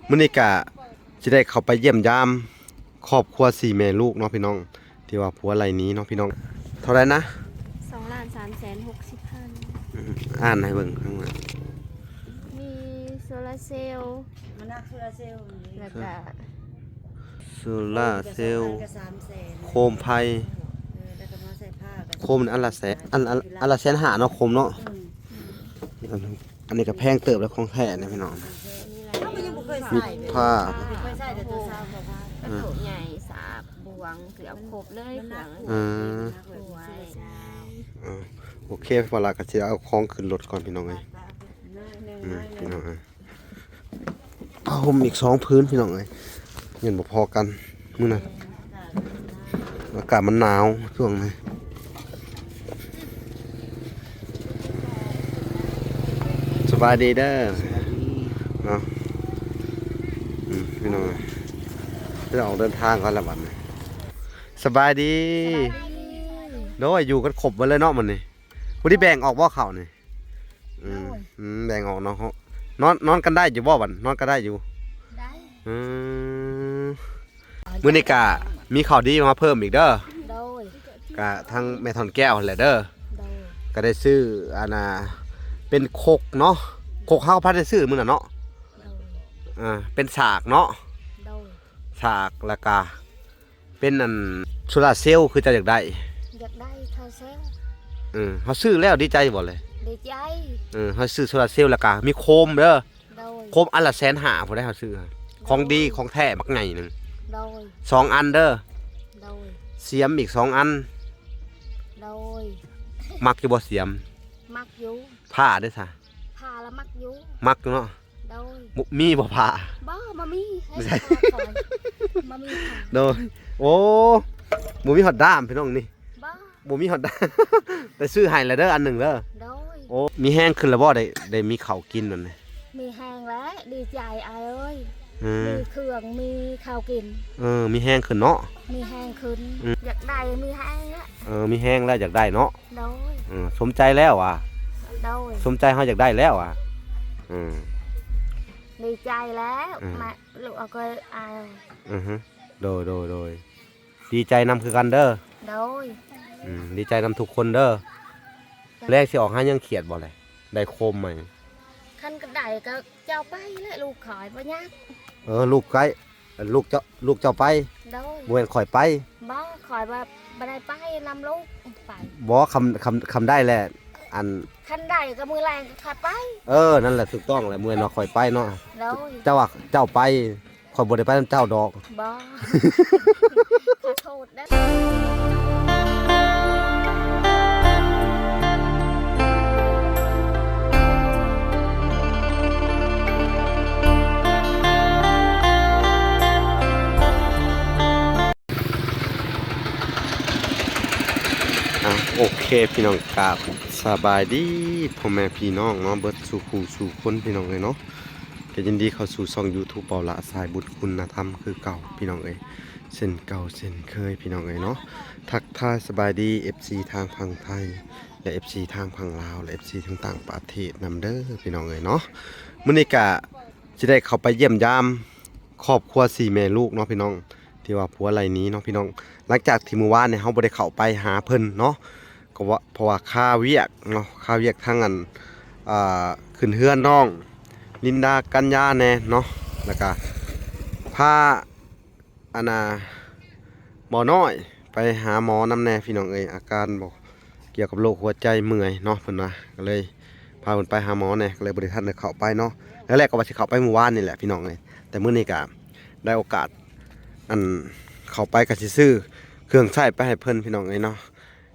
ມື້ນີ້ກະຊິໄດ້ເຂົ້າໄປຢ້ຽມຢາມຄອບຄົວສີ່ແມ່ລູກເນາະພີ່ນ້ອງ ທີ່ວ່າຜົວໄລ່ໜີເນາະພີ່ນ້ອງ. ເທົ່າໃດນະ? ສອງລ້ານສາມແສນຫົກສິບພັນ. ອືມ ອ່ານໃຫ້ເບິ່ງຂ້າງໃນ ມີໂຊລາເຊວ ມານັກໂຊລາເຊວນີ້ ແລ້ວກະ ໂຊລາເຊວ ໂຄມໄຟ ກໍສອງລ້ານ ກໍສາມແສນ ເອີ ແລ້ວກໍມາໃສ່ຜ້າ ໂຄມອັນລະແສນ ອັນ ອັນລະແສນຫ້າເນາະ ໂຄມເນາະ. ອືມ ອັນນີ້ກໍແພງເຕີບແລ້ວ ຂອງແທ້ນະພີ່ນ້ອງ. ເຮົາກໍຍັງບໍ່ເຄີຍໃສ່ ມີຜ້າ ເຄີຍໃສ່ແຕ່ໂຕຊາວກວ່າພັນ ອືມ ໂຕໃຫຍ່ ສາກ ບ່ວງ ເກືອບຄົບເລີຍເຄື່ອງ. ເອີ ເອີ ໂອເຄ ພໍລະກໍຊິເອົາຂອງຂຶ້ນລົດກ່ອນພີ່ນ້ອງເອີຍ. ອືມ ພີ່ນ້ອງເອີຍ ຜ້າຫົ່ມອີກສອງຜືນພີ່ນ້ອງເອີຍ ຍັງບໍ່ພໍກັນມື້ນັ້ນ. ອາກາດມັນໜາວຊ່ວງນີ້. ສະບາຍດີເດີ ສະບາຍດີເນາະ. ອືມ ພີ່ນ້ອງເອີຍ ຈະອອກເດີນທາງກ່ອນລະບັດນີ້. ສະບາຍດີ ສະບາຍດີ. ໂດຍ ຢູ່ກັນຄົບເບິດເລີຍເນາະມື້ນີ້. ຜູ້ທີ່ແບ່ງອອກບໍ່ເຂົ້ານີ້? ອືມ ໂດຍ ອືມ ແບ່ງອອກເນາະ. ນອນ ນອນກັນໄດ້ຢູ່ບໍ່ບັດ? ນອນກັນໄດ້ຢູ່ ໄດ້. ອືມ ມື້ນີ້ກະມີຂ່າວດີມາເພີ່ມອີກເດີ. ໂດຍ ກະທາງແມ່ທ່ອນແກ້ວຫັ້ນແຫຼະເດີ. ໂດຍ ກະໄດ້ຊື້ອັນນ່າ ເປັນຄົກເນາະ ຄົກເຮົາພັດໄດ້ຊື້ມື້ນັ້ນເນາະ. ໂດຍ ອ່າ ເປັນສາກເນາະ. ໂດຍ ສາກ ແລ້ວກະ ເປັນອັນໂຊລາເຊວ ຄືເຈົ້າຢາກໄດ້? ຢາກໄດ້ໂຊລາເຊວ. ເອີ ເຮົາຊື້ແລ້ວດີໃຈບໍ່ເລີຍ? ດີໃຈ. ເອີ ເຮົາຊື້ໂຊລາເຊວ ແລ້ວກະມີໂຄມເດີ. ໂດຍ ໂຄມອັນລະແສນຫ້າພຸ້ນໃດ ເຮົາຊື້ ໂດຍ ຂອງດີຂອງແທ້ບັກໃຫຍ່ໜຶ່ງ. ໂດຍ ສອງອັນເດີ. ໂດຍ ສຽມອີກສອງອັນ. ໂດຍ ມັກຢູ່ບໍ່ສຽມ? ມັກຢູ່. ຜ້າເດ້ຊະ? ຜ້າລະມັກຢູ່. ມັກຢູ່ເນາະ. ໂດຍ ມີບໍ່ຜ້າ? ບໍ່ ບໍ່ມີ. ບໍ່ມີຜ້າ. ໂດຍ ໂອ້ ບໍ່ມີຮອດດ້າມພີ່ນ້ອງນີ້. ບໍ່ ບໍ່ມີຮອດດ້າມ ໄດ້ຊື້ໃຫ້ແລ້ວເດີ ອັນໜຶ່ງເດີ. ໂດຍ ໂອ້ ມີແຮງຂຶ້ນແລ້ວບໍ່? ໄດ້ ໄດ້ມີເຂົ້າກິນນັ້ນ. ມີແຮງແລ້ວ ດີໃຈອ້າຍເອີຍ. ເອີ ມີເຄື່ອງ ມີເຂົ້າກິນ. ເອີ ມີແຮງຂຶ້ນເນາະ. ມີແຮງຂຶ້ນ. ອືມ ຢາກໄດ້ ມີແຮງແລ້ວ. ເອີ ມີແຮງແລ້ວ ຢາກໄດ້ເນາະ. ໂດຍ ເອີ ສົມໃຈແລ້ວຫວາ? ໂດຍ ສົມໃຈເຮົາຢາກໄດ້ແລ້ວຫວາ? ເອີ ດີໃຈແລ້ວ. ເອີ ມາ ລູກເອົາກໍອາຍ. ອືຮຶ ໂດຍ ໂດຍ ໂດຍ ດີໃຈນຳຄືກັນເດີ. ໂດຍ ອືມ ດີໃຈນຳທຸກຄົນເດີ. ແລງຊິອອກຫາຍັງຄຽດບໍ່ແລະ? ໄດ້ໂຄມໃໝ່. ຄັນກະໄດ້ກໍເຈົ້າໄປແຫຼະ ລູກຂ້ອຍບໍ່ຍາກ. ເອີ ລູກໄກ ລູກເຈົ້າ ລູກເຈົ້າໄປ. ໂດຍ ບໍ່ແມ່ນຂ້ອຍໄປ. ບໍ່ ຂ້ອຍວ່າບໍ່ໄດ້ໄປນຳລູກໄປ. ບໍ່ ຄຳ ຄຳ ຄຳໄດ້ແຫຼະ ອັນ ຄັນໄດ້ກໍມື້ແລງກໍຂ້ອຍໄປ. ເອີ ນັ້ນແຫຼະ ຖືກຕ້ອງແຫຼະ ບໍ່ແມ່ນວ່າຂ້ອຍໄປເນາະ. ໂດຍ ເຈົ້າວ່າເຈົ້າໄປ ຂ້ອຍບໍ່ໄດ້ໄປນຳເຈົ້າດອກ. ບໍ່ ຂໍໂທດເດີ. ອ່ະ ໂອເຄ ພີ່ນ້ອງ ກາບສະບາຍດີພໍ່ແມ່ພີ່ນ້ອງເນາະ ເບິດສູ່ຄູ່ສູ່ຄົນ ພີ່ນ້ອງເອີຍເນາະ. ກໍຍິນດີເຂົ້າສູ່ຊ່ອງຢູທູບເບົາຫຼ້າສາຍບຸນຄຸນນະທຳຄືເກົ່າ ພີ່ນ້ອງເອີຍ ເຊັ່ນເກົ່າເຊັ່ນເຄີຍ ພີ່ນ້ອງເອີຍເນາະ. ທັກທາຍສະບາຍດີ ເອັຟຊີ ທາງຝັ່ງໄທ ແລະ ເອັຟຊີ ທາງຝັ່ງລາວ ແລະ ເອັຟຊີ ທາງຕ່າງປະເທດນຳເດີ ພີ່ນ້ອງເອີຍເນາະ. ມື້ນີ້ກະຊິໄດ້ເຂົ້າໄປຢ້ຽມຢາມຄອບຄົວສີ່ແມ່ລູກເນາະ ພີ່ນ້ອງ ທີ່ວ່າຜົວໄລ່ໜີເນາະ ພີ່ນ້ອງ. ຫຼັງຈາກທີ່ມື້ວານນີ້ເຮົາບໍ່ໄດ້ເຂົ້າໄປຫາເພິ່ນເນາະ ກໍວ່າ ເພາະວ່າຄາວຽກເນາະ ຄາວຽກທາງອັນ ອ່າ ຂຶ້ນເຮືອນນ້ອງລິນດາ ກັນຍາແດ່ເນາະ ແລ້ວກະພາ ອັນນ່າ ໝໍນ້ອຍໄປຫາໝໍນຳແດ່ ພີ່ນ້ອງເອີຍ ອາການບໍ່ ກ່ຽວກັບໂລກຫົວໃຈເມື່ອຍເນາະ ເພິ່ນວ່າ ກໍເລີຍພາເພິ່ນໄປຫາໝໍແດ່ ກໍເລີຍບໍ່ໄດ້ທັນໄດ້ເຂົ້າໄປເນາະ. ແລ້ວແລກກໍວ່າຊິເຂົ້າໄປມື້ວານນີ້ແຫຼະ ພີ່ນ້ອງເອີຍ ແຕ່ມື້ນີ້ກະໄດ້ໂອກາດ ອັນ ເຂົ້າໄປກໍຊິຊື້ເຄື່ອງໃຊ້ໄປໃຫ້ເພິ່ນ ພີ່ນ້ອງເອີຍເນາະ.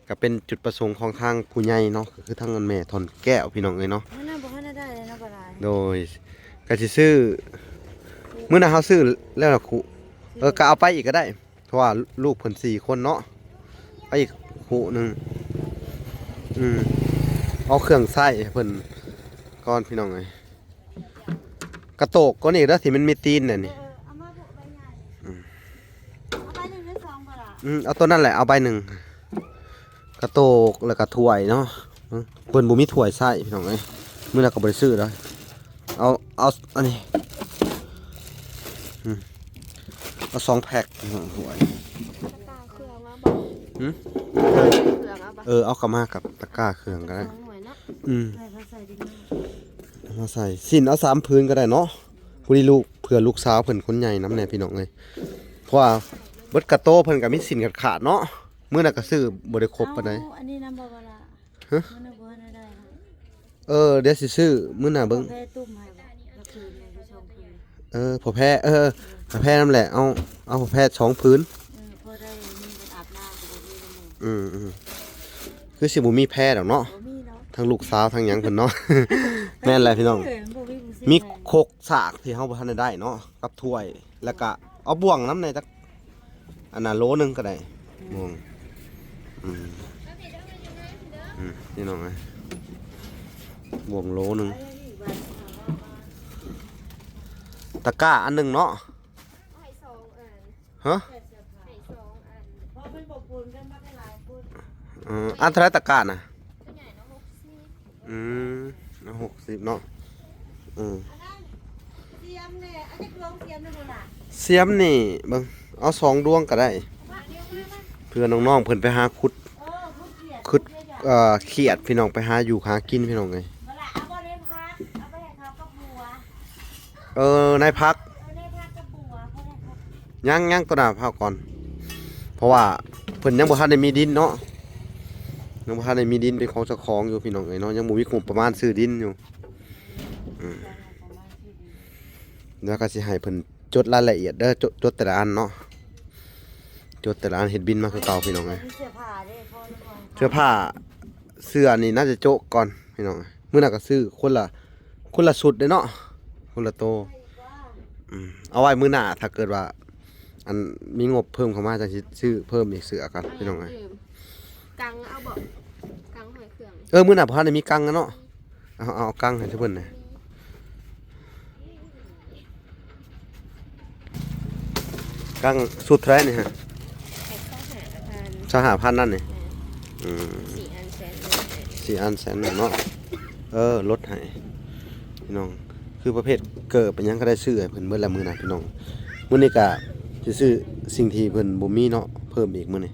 ກໍເປັນຈຸດປະສົງຂອງທາງຜູ້ໃຫຍ່ເນາະ ກໍຄືທາງອັນແມ່ທ່ອນແກ້ວ ພີ່ນ້ອງເອີຍເນາະ. ອັນນັ້ນບໍ່ທັນໄດ້ໄດ້ເນາະ ກໍຫຼາຍ. ໂດຍ ກໍຊິຊື້ ມື້ນັ້ນເຮົາຊື້ແລ້ວລະຄຸ ເອີ ກໍເອົາໄປອີກກໍໄດ້ ເພາະວ່າລູກເພິ່ນສີ່ຄົນເນາະ ໄປອີກຄຸໜຶ່ງ. ອືມ ເອົາເຄື່ອງໃຊ້ໃຫ້ເພິ່ນກ່ອນ ພີ່ນ້ອງເອີຍ. ກະໂຕກກໍນີ້ເດີ ທີ່ມັນມີຕີນແນວນີ້. ເອີ ເອົາມາໂພະໃບໃຫຍ່. ອືມ ເອົາໃບໜຶ່ງຫຼືສອງບໍ່ລະ? ອືມ ເອົາໂຕນັ້ນແຫຼະ ເອົາໃບໜຶ່ງ. ກະໂຕກ ແລ້ວກະຖ້ວຍເນາະ. ເພິ່ນບໍ່ມີຖ້ວຍໃຊ້ ພີ່ນ້ອງເອີຍ ມື້ນັ້ນກໍບໍ່ໄດ້ຊື້ດອກ. ເອົາ ເອົາອັນນີ້ ອືມ ເອົາສອງແພັກ ຫ້ວຍ ຕະກ້າເຄື່ອງເອົາບໍ່? ຫຶ? ຕະກ້າເຄື່ອງເອົາບໍ່? ເອີ ເອົາເຂົ້າມາກັບຕະກ້າເຄື່ອງກໍໄດ້ ສອງໜ່ວຍເນາະ ອືມ ໃສ່ມາໃສ່ດິນ ເອົາມາໃສ່ ສິ້ນເອົາສາມຜືນກໍໄດ້ເນາະ ພໍດີລູກ ເພື່ອລູກສາວເພິ່ນຄົນໃຫຍ່ນຳແດ່ພີ່ນ້ອງເອີຍ ເພາະວ່າເບິດກະໂຕເພິ່ນກໍມີສິ້ນຂາດໆເນາະ ມື້ນັ້ນກໍຊື້ບໍ່ໄດ້ຄົບປານໃດ ເອົາອັນນີ້ນຳບໍ່ ບໍ່ລະ? ຮະ? ມື້ນັ້ນບໍ່ທັນໄດ້ ເອີ ດຽວຊິຊື້ມື້ໜ້າເບິ່ງ ພໍ່ແພຕຸ້ມໃຫ້ບໍ່? ລະຄືນໃຫ້ຢູ່ສອງຄືນ ເອີ ພໍ່ແພ ເອີ ພໍ່ແພນຳແຫຼະ ເອົາ ເອົາພໍ່ແພສອງຜືນ ເອີ ພໍໄດ້ມີເພິ່ນອາບນ້ຳກໍບໍ່ມີນຳ ອືມໆ ຄືຊິບໍ່ມີແພດອກເນາະ ບໍ່ມີເນາະ ທັງລູກສາວທັງຫຍັງເພິ່ນເນາະ ແມ່ນແຫຼະພີ່ນ້ອງ ເອີ ມັນບໍ່ມີຜູ້ຊື້ ມີ ໃຫ້ ຄົກສາກທີ່ເຮົາບໍ່ທັນໄດ້ໄດ້ເນາະ ກັບຖ້ວຍ ແລ້ວກະເອົາບ່ວງນຳແດ່ຈັກ ອັນນັ້ນໂລໜຶ່ງກໍໄດ້ ອືມ ບ່ວງ ອືມ ອືມ ພີ່ນ້ອງເອີຍ ບ່ວງໂລໜຶ່ງ ຕະກ້າອັນໜຶ່ງເນາະ ໃຫ້ສອງອັນ ຮະ? ໃຫ້ສອງອັນ ເອີ ອັນເທົ່າໃດຕະກ້ານະ? ຕົວໃຫຍ່ເນາະ ຫົກສິບ ອືມ ເອົາຫົກສິບເນາະ ອືມ ອັນນັ້ນ ສຽມແດ່ ອັນຈັກດວງ ສຽມແດ່ບໍ່ລະ? ສຽມນີ້ເບິ່ງ ເອົາສອງດວງກໍໄດ້ ເພື່ອນ້ອງໆເພິ່ນໄປຫາຂຸດ ເອີ ຂຸດຂຽດ ຂຸດ ຂຸດຂຽດ ເອີ ຂຽດ ພີ່ນ້ອງ ໄປຫາຢູ່ຫາກິນ ພີ່ນ້ອງເອີຍ ບໍ່ລະ ເອົາບໍ່ໃນຜັກ ເອົາໄປໃຫ້ເຂົາກັບຫົວ ເອີ ໃນຜັກ ເອີ ໃນຜັກກັບຫົວ ເພາະໃນຜັກ ຍັງ ຍັງ ຕົວໜ້າພາວກ່ອນ ເພາະວ່າເພິ່ນຍັງບໍ່ທັນໄດ້ມີດິນເນາະ ຍັງບໍ່ທັນໄດ້ມີດິນເປັນຂອງເຈົ້າຂອງຢູ່ພີ່ນ້ອງເອີຍເນາະ ຍັງບໍ່ມີງົບປະມານຊື້ດິນຢູ່ ອືມ ແລ້ວກໍຊິໃຫ້ເພິ່ນຈົດລາຍລະອຽດເດີ ຈົດ ຈົດແຕ່ລະອັນເນາະ ຈົດແຕ່ລະອັນເຮັດບິນມາຄືເກົ່າພີ່ນ້ອງເອີຍ ມີເສື້ອຜ້າເດ້ ພໍແລ້ວບໍ່ ເສື້ອຜ້າ ເສື້ອນີ້ໜ້າຈະໂຈະກ່ອນພີ່ນ້ອງ ມື້ໜ້າກໍຊື້ຄົນລະ ຄົນລະຊຸດເດ້ເນາະ ຄົນລະໂຕ ອືມ ເອົາໄວ້ມື້ໜ້າ ຖ້າເກີດວ່າ ອັນ ມີງົບເພີ່ມເຂົ້າມາ ຈັ່ງຊິຊື້ເພີ່ມອີກເສື້ອກັນພີ່ນ້ອງເອີຍ ກັງເອົາບໍ່? ກັງຫ້ອຍເຄື່ອງ ເອີ ມື້ໜ້າບໍ່ທັນໄດ້ມີກັງນະເນາະ ເອົາ ເອົາກັງໃຫ້ເພິ່ນແດ່ ກັງຊຸດເທົ່າໃດນີ້ຮະ? ຊາວຫ້າພັນນັ້ນນີ້ ອືມ ສີ່ອັນແສນໜຶ່ງເນາະ ເອີ ລົດໃຫ້ພີ່ນ້ອງ ຄືປະເພດເກີບຫຍັງກໍໄດ້ ຊື້ໃຫ້ເພິ່ນເບິດແລ້ວມື້ໜ້າພີ່ນ້ອງ ມື້ນີ້ກະຊິຊື້ສິ່ງທີ່ເພິ່ນບໍ່ມີເນາະ ເພີ່ມອີກມື້ນີ້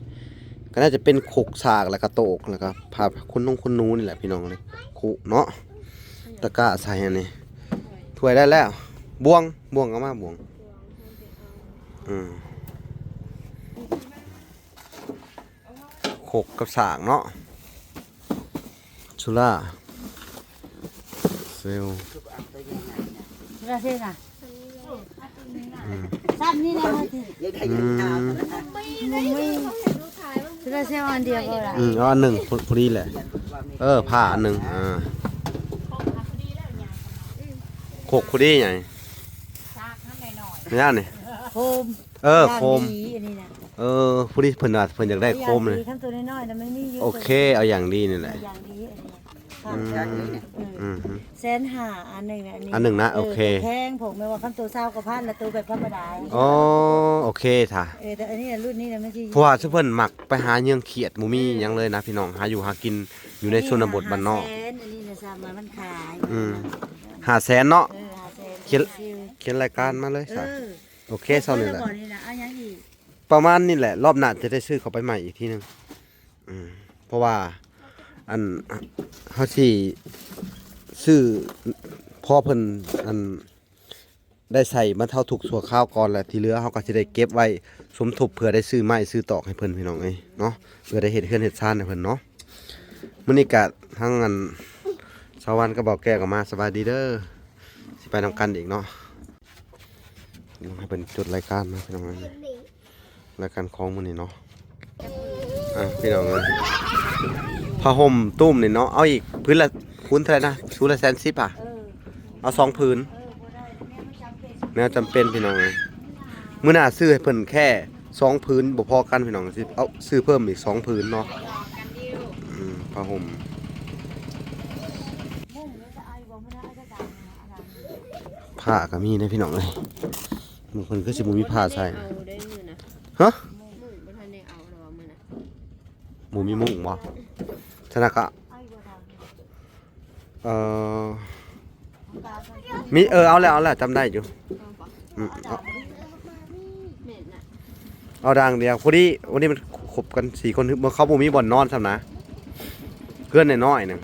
ກໍໜ້າຈະເປັນຄົກສາກ ແລ້ວກະໂຕກ ແລ້ວກະຜ້າຂົນນົງຂົນໜູນີ້ແຫຼະພີ່ນ້ອງເອີຍ ຄຸເນາະ ຕະກ້າໃສ່ອັນນີ້ ຖ້ວຍໄດ້ແລ້ວ ບ່ວງ ບ່ວງເອົາມາ ບ່ວງ ອືມ ຄົກກັບສາກເນາະ ສຸລາເຊວ ສຸລາເຊວນະ ອືມ ຊ້ຳນີ້ນະ ອືມ ບໍ່ມີ ສຸລາເຊວອັນດຽວບໍ່ລະ ອືມ ເອົາອັນໜຶ່ງ ພໍ ພໍດີແຫຼະ ເອີ ຜ້າອັນໜຶ່ງ ອ່າ ຄົກພໍດີໃຫຍ່ ຊາກນ້ຳໜ້ອຍໆ ນີ້ ໂຄມ ເອີ ໂຄມ ຢ່າງດີອັນນີ້ນະ ເອີ ຜູ້ທີ່ເພິ່ນວ່າເພິ່ນຢາກໄດ້ໂຄມນີ້ ຄັນໂຕນ້ອຍໆນະມັນມີຢູ່ ໂອເຄ ເອົາຢ່າງດີນີ້ແຫຼະ ເອົາຢ່າງດີອັນນີ້ ອືມ ອືມ ແສນຫ້າອັນໜຶ່ງນະ ອັນນີ້ ອັນໜຶ່ງນະ ເອີ ໂອເຄ ແພງ ຜົມແມ່ນວ່າຄັນໂຕຊາວກວ່າພັນລະ ໂຕແບບທຳມະດາ ອໍ ໂອເຄ ຖ້າ ເອີ ແຕ່ອັນນີ້ນະ ລຸ້ນນີ້ນະມັນຊິ ເພາະວ່າຊຸມເພິ່ນມັກໄປຫາເຍືອງຂຽດ ບໍ່ມີຫຍັງເລີຍນະພີ່ນ້ອງ ຫາຢູ່ຫາກິນຢູ່ໃນຊົນນະບົດບ້ານນອກ ອັນນີ້ຫ້າແສນ ອັນນີ້ນະ ຊ້ຳວ່າມັນຂາຍ ອືມ ຫ້າແສນເນາະ ເອີ ຫ້າແສນ ຂຽນ ຂຽນລາຍການມາເລີຍຊະ ເອີ ໂອເຄ ສ່ຳນີ້ແຫຼະ ເອົາຫຍັງອີກ ປະມານນີ້ແຫຼະ ລອບໜ້າຈະໄດ້ຊື້ເຂົ້າໄປໃໝ່ອີກທີໜຶ່ງ ອືມ ເພາະວ່າ ອັນ ເຮົາຊິຊື້ພໍເພິ່ນ ອັນ ໄດ້ໃຊ້ບັນເທົາທຸກຊົ່ວຄາວກ່ອນ ແລະ ທີ່ເຫຼືອເຮົາກໍຊິໄດ້ເກັບໄວ້ສົມທົບ ເພື່ອໄດ້ຊື້ໄມ້ຊື້ຕອກໃຫ້ເພິ່ນ ພີ່ນ້ອງເອີຍເນາະ ເພື່ອໄດ້ເຮັດເຮືອນເຮັດຊານໃຫ້ເພິ່ນເນາະ ມື້ນີ້ກະທາງ ອັນ ສາວວັນກັບບ່າວແກ້ວກໍມາ ສະບາຍດີເດີ ຊິໄປນຳກັນອີກເນາະ ໃຫ້ເພິ່ນຈົດລາຍການມາ ພີ່ນ້ອງເອີຍ ລາຍການຂອງມື້ນີ້ເນາະ ອ່ະ ພີ່ນ້ອງເອີຍ ຜ້າຫົ່ມຕຸ້ມນີ້ເນາະ ເອົາອີກຜືນລະ ຄູນເທົ່າໃດນະ? ຜືນລະແສນສິບ ອ່ະ ເອີ ເອົາສອງຜືນ ເອີ ບໍ່ໄດ້ ແນວມັນຈຳເປັນ ແນວຈຳເປັນ ພີ່ນ້ອງເອີຍ ມື້ໜ້າຊື້ໃຫ້ເພິ່ນແຄ່ສອງຜືນ ບໍ່ພໍກັນ ພີ່ນ້ອງ ຊິເອົາຊື້ເພີ່ມອີກສອງຜືນເນາະ ອືມ ຜ້າຫົ່ມ ຜ້າກໍມີເດ້ ພີ່ນ້ອງເອີຍ ບາງຄົນຄືຊິບໍ່ມີຜ້າໃສ່ ເອົາໄດ້ມື້ນະ ຮະ? ມື້ ມື້ບໍ່ທັນໄດ້ເອົາແລ້ວວ່າມື້ນະ ບໍ່ມີມຸ້ງບໍ່? ຊັ້ນນະກະ ເອີ ມີ ເອີ ເອົາແລ້ວ ເອົາແລ້ວ ຈຳໄດ້ຢູ່ ເອົາບໍ່? ອືມ ເອົາ ເອົາດ່າງດຽວ ພໍດີ ວັນນີ້ມັນຄົບກັນສີ່ຄົນ ເມື່ອເຂົາບໍ່ມີບ່ອນນອນຊ້ຳນະ ເຮືອນນ້ອຍໆໜຶ່ງ.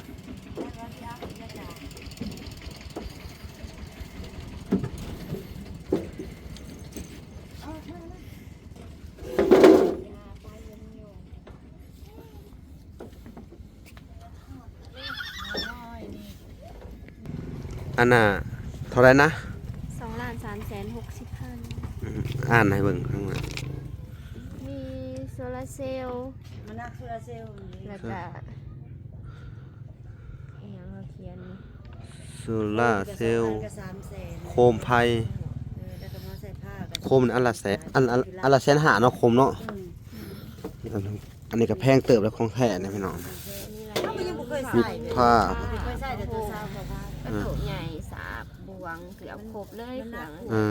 ອັນນ່າ ເທົ່າໃດນະ? ສອງລ້ານສາມແສນຫົກສິບພັນ. ອືມ ອ່ານໃຫ້ເບິ່ງຂ້າງຫຼັງ. ມີໂຊລາເຊວ ມານັກໂຊລາເຊວນີ້ ແລ້ວກະ ອີຫຍັງເຂົາຂຽນນີ້ ໂຊລາເຊວ ໂຄມໄຟ ເອີ ແລ້ວກໍມາໃສ່ຜ້າ ໂຄມອັນລະແສນ ອັນ ອັນ ອັນລະແສນຫ້າເນາະ ໂຄມເນາະ. ອືມ ອັນ ອັນນີ້ກໍແພງເຕີບແລ້ວ ຂອງແທ້ນີ້ພີ່ນ້ອງ. ມີຫຍັງບໍ່ເຄີຍໃສ່ ມີຜ້າ ເຄີຍໃສ່ແຕ່ໂຕຊາວກວ່າ ກະໂຕກໃຫຍ່ ສາກ ບ່ວງ ເກືອບຄົບເລີຍເຄື່ອງ. ເອີ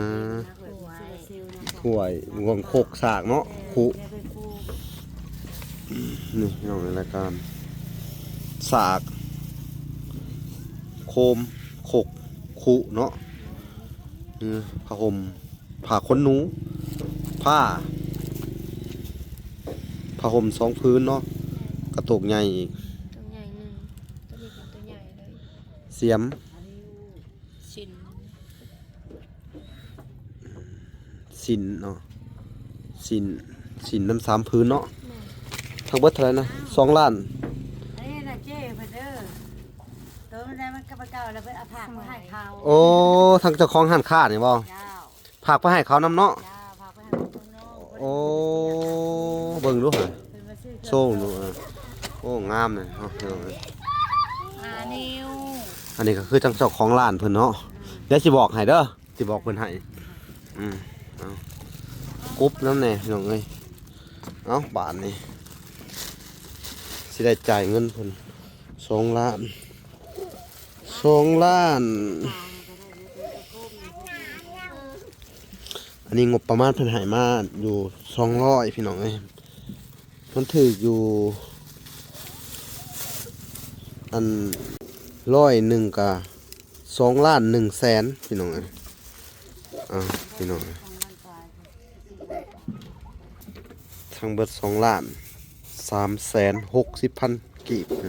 ຖ້ວຍ ບ່ວງ ຄົກ ສາກເນາະ ຄຸ. ນີ້ພີ່ນ້ອງ ລາຍການ ສາກ ໂຄມ ຄົກ ຄຸເນາະ. ນີ້ ຜ້າຫົ່ມ ຜ້າຂົນໜູ ຜ້າ ຜ້າຫົ່ມສອງຜືນເນາະ ກະໂຕກໃຫຍ່ອີກ ໂຕໃຫຍ່ໜຶ່ງ ໂຕນີ້ເປັນໂຕໃຫຍ່ເລີຍ. ສຽມ ສິ້ນ ສິ້ນເນາະ ສິ້ນ ສິ້ນນຳສາມຜືນເນາະ. ແມ່ນ ທັງເບິດເທົ່າໃດນະ? ສອງລ້ານ. ອັນນີ້ນະເຈ້ເພິ່ນເດີ ໂຕມັນໄດ້ມັນກໍບໍ່ເກົ່າແລ້ວ ເພິ່ນເອົາຝາກມາໃຫ້ເຂົາ. ໂອ້ ທາງເຈົ້າຂອງຮ້ານຄ້ານີ້ບໍ່? ເຈົ້າ ຝາກໄປໃຫ້ເຂົານຳເນາະ. ເຈົ້າ ຝາກໄປໃຫ້ເຂົານຳ. ໂອ້ ເບິ່ງດູຫະ ເພິ່ນມາຊື້ເຄື່ອງ ໂຊງດູ. ເອີ ໂອ້ ງາມເລີຍເນາະ ຫ້ານິ້ວ. ອັນນີ້ກໍຄືທາງເຈົ້າຂອງຮ້ານເພິ່ນເນາະ. ອືມ ດຽວຊິບອກໃຫ້ເດີ ຊິບອກເພິ່ນໃຫ້. ອືມ ເອົາ ກຸບນຳແດ່ພີ່ນ້ອງເອີຍ. ເອົາ ບາດນີ້ຊິໄດ້ຈ່າຍເງິນເພິ່ນ ສອງລ້ານ ສອງລ້ານ. ອັນນີ້ງົບປະມານເພິ່ນໃຫ້ມາຢູ່ສອງຮ້ອຍພີ່ນ້ອງເອີຍ. ມັນຖືກຢູ່ ອັນ ຮ້ອຍໜຶ່ງກະສອງລ້ານໜຶ່ງແສນພີ່ນ້ອງເອີຍ. ອ່າ ພີ່ນ້ອງເອີຍ ທັງເບິດສອງລ້ານສາມແສນຫົກສິບພັນກີບ. ອ່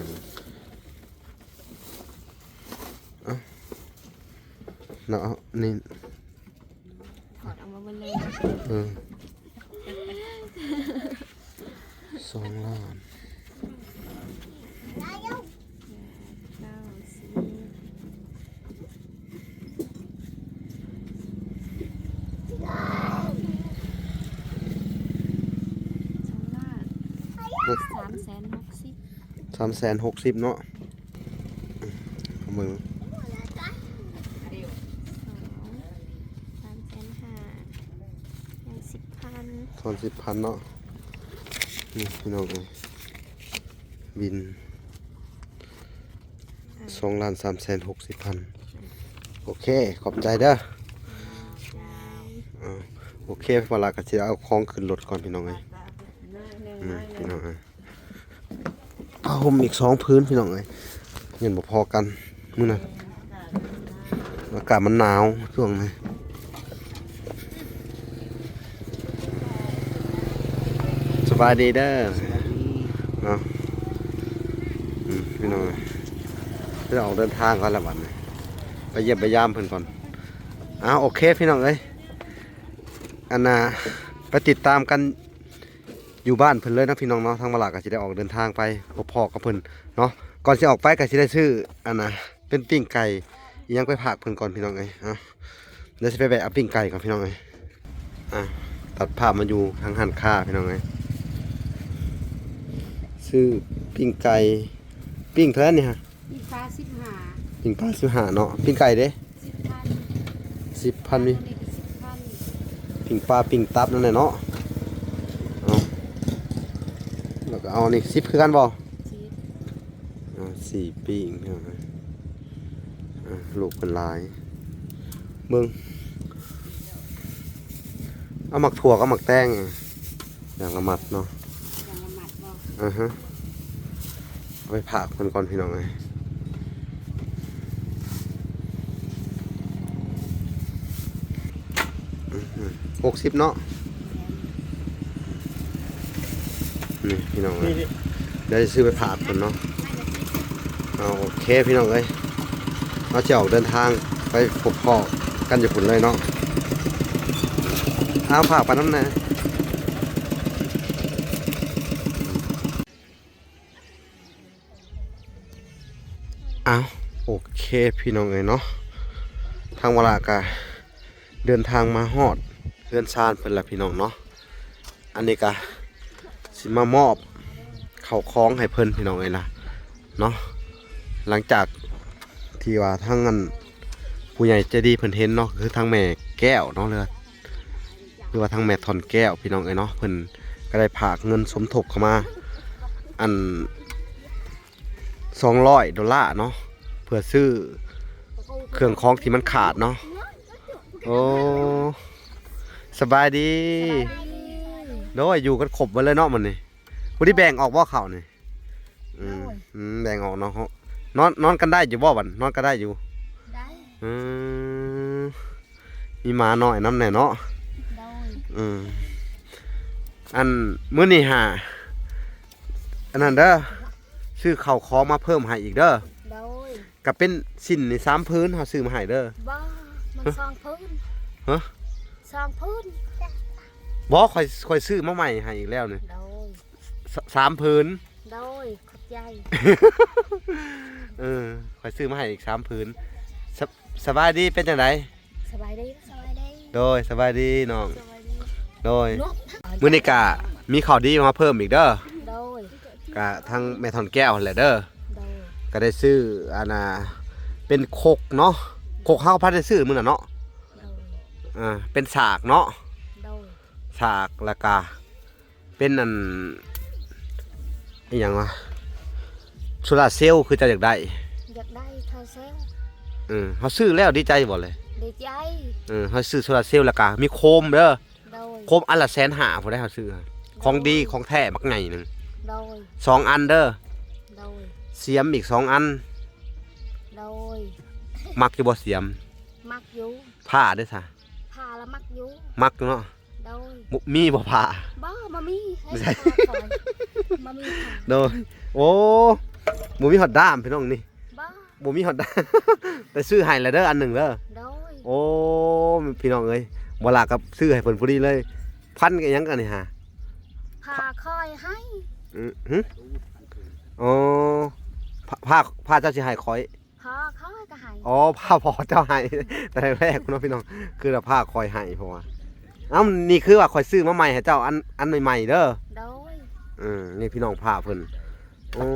າ ເນາະ ນີ້ ຖອດອອກມາເບິດເລີຍ. ເອີ ສອງລ້ານ. ແປດ ເກົ້າ ສິບ ສອງລ້ານ ສາມແສນຫົກສິບ ສາມແສນຫົກສິບເນາະ. ເບິ່ງ ສອງ ສາມແສນຫ້າ ຍັງສິບພັນ ທອນສິບພັນເນາະ. ນີ້ພີ່ນ້ອງເອີຍ ບິນ ອ່າ ສອງລ້ານສາມແສນຫົກສິບພັນ. ໂອເຄ ຂອບໃຈເດີ. ອ່າ ໂອເຄ ເວລາກໍຊິເອົາຂອງຂຶ້ນລົດກ່ອນ ພີ່ນ້ອງເອີຍ. ອືມ ພີ່ນ້ອງເອີຍ ຜ້າຫົ່ມອີກສອງຜືນພີ່ນ້ອງເອີຍ ຍັງບໍ່ພໍກັນມື້ນັ້ນ ອາກາດມັນໜາວຊ່ວງນີ້. ສະບາຍດີເດີ ສະບາຍດີເນາະ. ອືມ ພີ່ນ້ອງເອີຍ ຈະອອກເດີນທາງກ່ອນລະບັດນີ້ ໄປຢ້ຽມໄປຢາມເພິ່ນກ່ອນ. ອ້າວ ໂອເຄ ພີ່ນ້ອງເອີຍ ອັນນ່າ ໄປຕິດຕາມກັນ ຢູ່ບ້ານເພິ່ນເລີຍເນາະ ພີ່ນ້ອງເນາະ. ທາງວາລາກໍຊິໄດ້ອອກເດີນທາງໄປພົບພໍ້ກັບເພິ່ນເນາະ. ກ່ອນຊິອອກໄປກໍຊິໄດ້ຊື້ ອັນນ່າ ເປັນປີ້ງໄກ່ອີ່ຫຍັງໄປຝາກເພິ່ນກ່ອນ ພີ່ນ້ອງເອີຍ. ອ່າ ດຽວຊິໄປແວະເອົາປີ້ງໄກ່ກ່ອນ ພີ່ນ້ອງເອີຍ. ອ່າ ຕັດພາບມາຢູ່ທາງຮ້ານຄ້າ ພີ່ນ້ອງເອີຍ ຊື້ປີ້ງໄກ່. ປີ້ງເທົ່າໃດນີ້ຮະ? ປີ້ງປາສິບຫ້າ ປີ້ງປາສິບຫ້າເນາະ. ປີ້ງໄກ່ເດ້? ສິບພັນ ສິບພັນ. ມີ ໂຕນີ້ກໍສິບພັນ ປີ້ງປາ ປີ້ງຕັບນັ້ນແຫຼະເນາະ. ເອົາ ແລ້ວກໍເອົານີ້ສິບຄືກັນບໍ່? ສິບ ອ່າ ສີ່ປີ້ງ ອ່າ ລູກເພິ່ນຫຼາຍ ເບິ່ງ ເອົາໝາກຖົ່ວກັບໝາກແຕງ ຢ່າງລະມັດເນາະ ຢ່າງລະມັດບໍ່? ອາຮະ ເອົາໄປຝາກເພິ່ນກ່ອນ ພີ່ນ້ອງເອີຍ. ອືມ ຫົກສິບເນາະ. ນີ້ພີ່ນ້ອງເອີຍ ດຽວຊິຊື້ໄປຝາກເພິ່ນເນາະ. ເອົາ ໂອເຄພີ່ນ້ອງເອີຍ ເຮົາຊິອອກເດີນທາງໄປພົບພໍ້ກັນຢູ່ພຸ້ນເລີຍເນາະ. ເອົາ ຝາກໄປນຳແດ່. ອ້າວ ໂອເຄພີ່ນ້ອງເອີຍເນາະ ທາງວາລາກະເດີນທາງມາຮອດເຮືອນຊານເພິ່ນລະພີ່ນ້ອງເນາະ. ອັນນີ້ກະຊິມາມອບເຂົ້າຂອງໃຫ້ເພິ່ນພີ່ນ້ອງເອີຍລະເນາະ. ຫຼັງຈາກທີ່ວ່າທາງອັນຜູ້ໃຫຍ່ໃຈດີເພິ່ນເຫັນເນາະ ຄືທາງແມ່ແກ້ວເນາະ ຫຼືວ່າ ຫຼືວ່າທາງແມ່ທ່ອນແກ້ວພີ່ນ້ອງເອີຍເນາະ ເພິ່ນກໍໄດ້ຝາກເງິນສົມທົບເຂົ້າມາ ອັນ ສອງຮ້ອຍໂດລາເນາະ ເພື່ອຊື້ເຄື່ອງຂອງທີ່ມັນຂາດເນາະ. ໂອ້ ສະບາຍດີ. ສະບາຍດີ. ໂດຍ ຢູ່ກັນຄົບໝົດເລີຍເນາະມື້ນີ້ ບໍ່ໄດ້ແບ່ງອອກບໍ່ເຂົ້ານີ້? ອືມ ໂດຍ ອືມ ແບ່ງອອກເນາະ. ນອນ ນອນກັນໄດ້ຢູ່ບໍ່ບັດ? ນອນກັນໄດ້ຢູ່? ໄດ້. ອືມ ມີໝານ້ອຍນຳແດ່ເນາະ. ໂດຍ. ອືມ ອັນ ມື້ນີ້ຫາ ອັນນັ້ນເດີ ຊື້ເຂົ້າຂອງມາເພີ່ມໃຫ້ອີກເດີ. ໂດຍ. ກະເປັນສິ້ນນີ້ສາມຜືນ ເຮົາຊື້ມາໃຫ້ເດີ. ບໍ່ ມັນສອງຜືນ. ຮະ? ສອງຜືນ. ບໍ່ ຂ້ອຍ ຂ້ອຍຊື້ມາໃໝ່ໃຫ້ອີກແລ້ວນີ້. ໂດຍ. ສ- ສາມຜືນ. ໂດຍ ຂອບໃຈ. ເອີ ຂ້ອຍຊື້ມາໃຫ້ອີກສາມຜືນ. ສ- ສະບາຍດີ ເປັນຈັ່ງໃດ? ສະບາຍດີ. ສະບາຍດີ. ໂດຍ ສະບາຍດີນ້ອງ. ສະບາຍດີ. ໂດຍ. ມື້ນີ້ກະມີຂ່າວດີມາເພີ່ມອີກເດີ. ໂດຍ. ກະທາງແມ່ທ່ອນແກ້ວຫັ້ນແຫຼະເດີ. ໂດຍ. ກະໄດ້ຊື້ ອັນນ່າ ເປັນຄົກເນາະ ຄົກເຮົາພັດໄດ້ຊື້ມື້ນັ້ນເນາະ. ໂດຍ. ອ່າ ເປັນສາກເນາະ. ໂດຍ. ສາກ ແລ້ວກະ ເປັນອັນ ອີຫຍັງວະ ໂຊລາເຊວ ຄືເຈົ້າຢາກໄດ້? ຢາກໄດ້ໂຊລາເຊວ. ເອີ ເຮົາຊື້ແລ້ວດີໃຈບໍ່ເລີຍ? ດີໃຈ. ເອີ ເຮົາຊື້ໂຊລາເຊວ ແລ້ວກະມີໂຄມເດີ. ໂດຍ. ໂຄມອັນລະແສນຫ້າພຸ້ນໃດ ເຮົາຊື້ ໂດຍ ຂອງດີຂອງແທ້ບັກໃຫຍ່ໜຶ່ງ. ໂດຍ. ສອງອັນເດີ. ໂດຍ. ສຽມອີກສອງອັນ. ໂດຍ. ມັກຢູ່ບໍ່ສຽມ? ມັກຢູ່. ຜ້າເດ້ຊະ? ຜ້າລະມັກຢູ່. ມັກເນາະ. ໂດຍ. ບໍ່ ມີບໍ່ຜ້າ? ບໍ່ ບໍ່ມີ. ໃສ່ ບໍ່ມີຜ້າ. ໂດຍ. ໂອ້ ບໍ່ມີຮອດດ້າມພີ່ນ້ອງນີ້. ບໍ່ ບໍ່ມີຮອດດ້າມ ແຕ່ຊື້ໃຫ້ລະເດີ ອັນໜຶ່ງເດີ. ໂດຍ. ໂອ້ ພີ່ນ້ອງເອີຍ ບໍ່ລາກັບຊື້ໃຫ້ເພິ່ນພໍດີເລີຍ. ພັນກັບຫຍັງອັນນີ້ຫາ? ຜ້າຂ້ອຍໃຫ້. ອື ຫຶ? ອໍ ຜ້າ ຜ້າ ຜ້າເຈົ້າຊິໃຫ້ຂ້ອຍ. ພໍ່ຂ້ອຍກໍໃຫ້. ອໍ ຜ້າພໍ່ເຈົ້າໃຫ້ ແຕ່ແລກເນາະພີ່ນ້ອງ ຄືວ່າຜ້າຂ້ອຍໃຫ້ ເພາະວ່າ ເອົ້າ ນີ້ຄືວ່າຂ້ອຍຊື້ມາໃໝ່ໃຫ້ເຈົ້າ ອັນ ອັນໃໝ່ໆເດີ. ໂດຍ. ເອີ ນີ້ພີ່ນ້ອງຜ້າເພິ່ນ. ໂອ້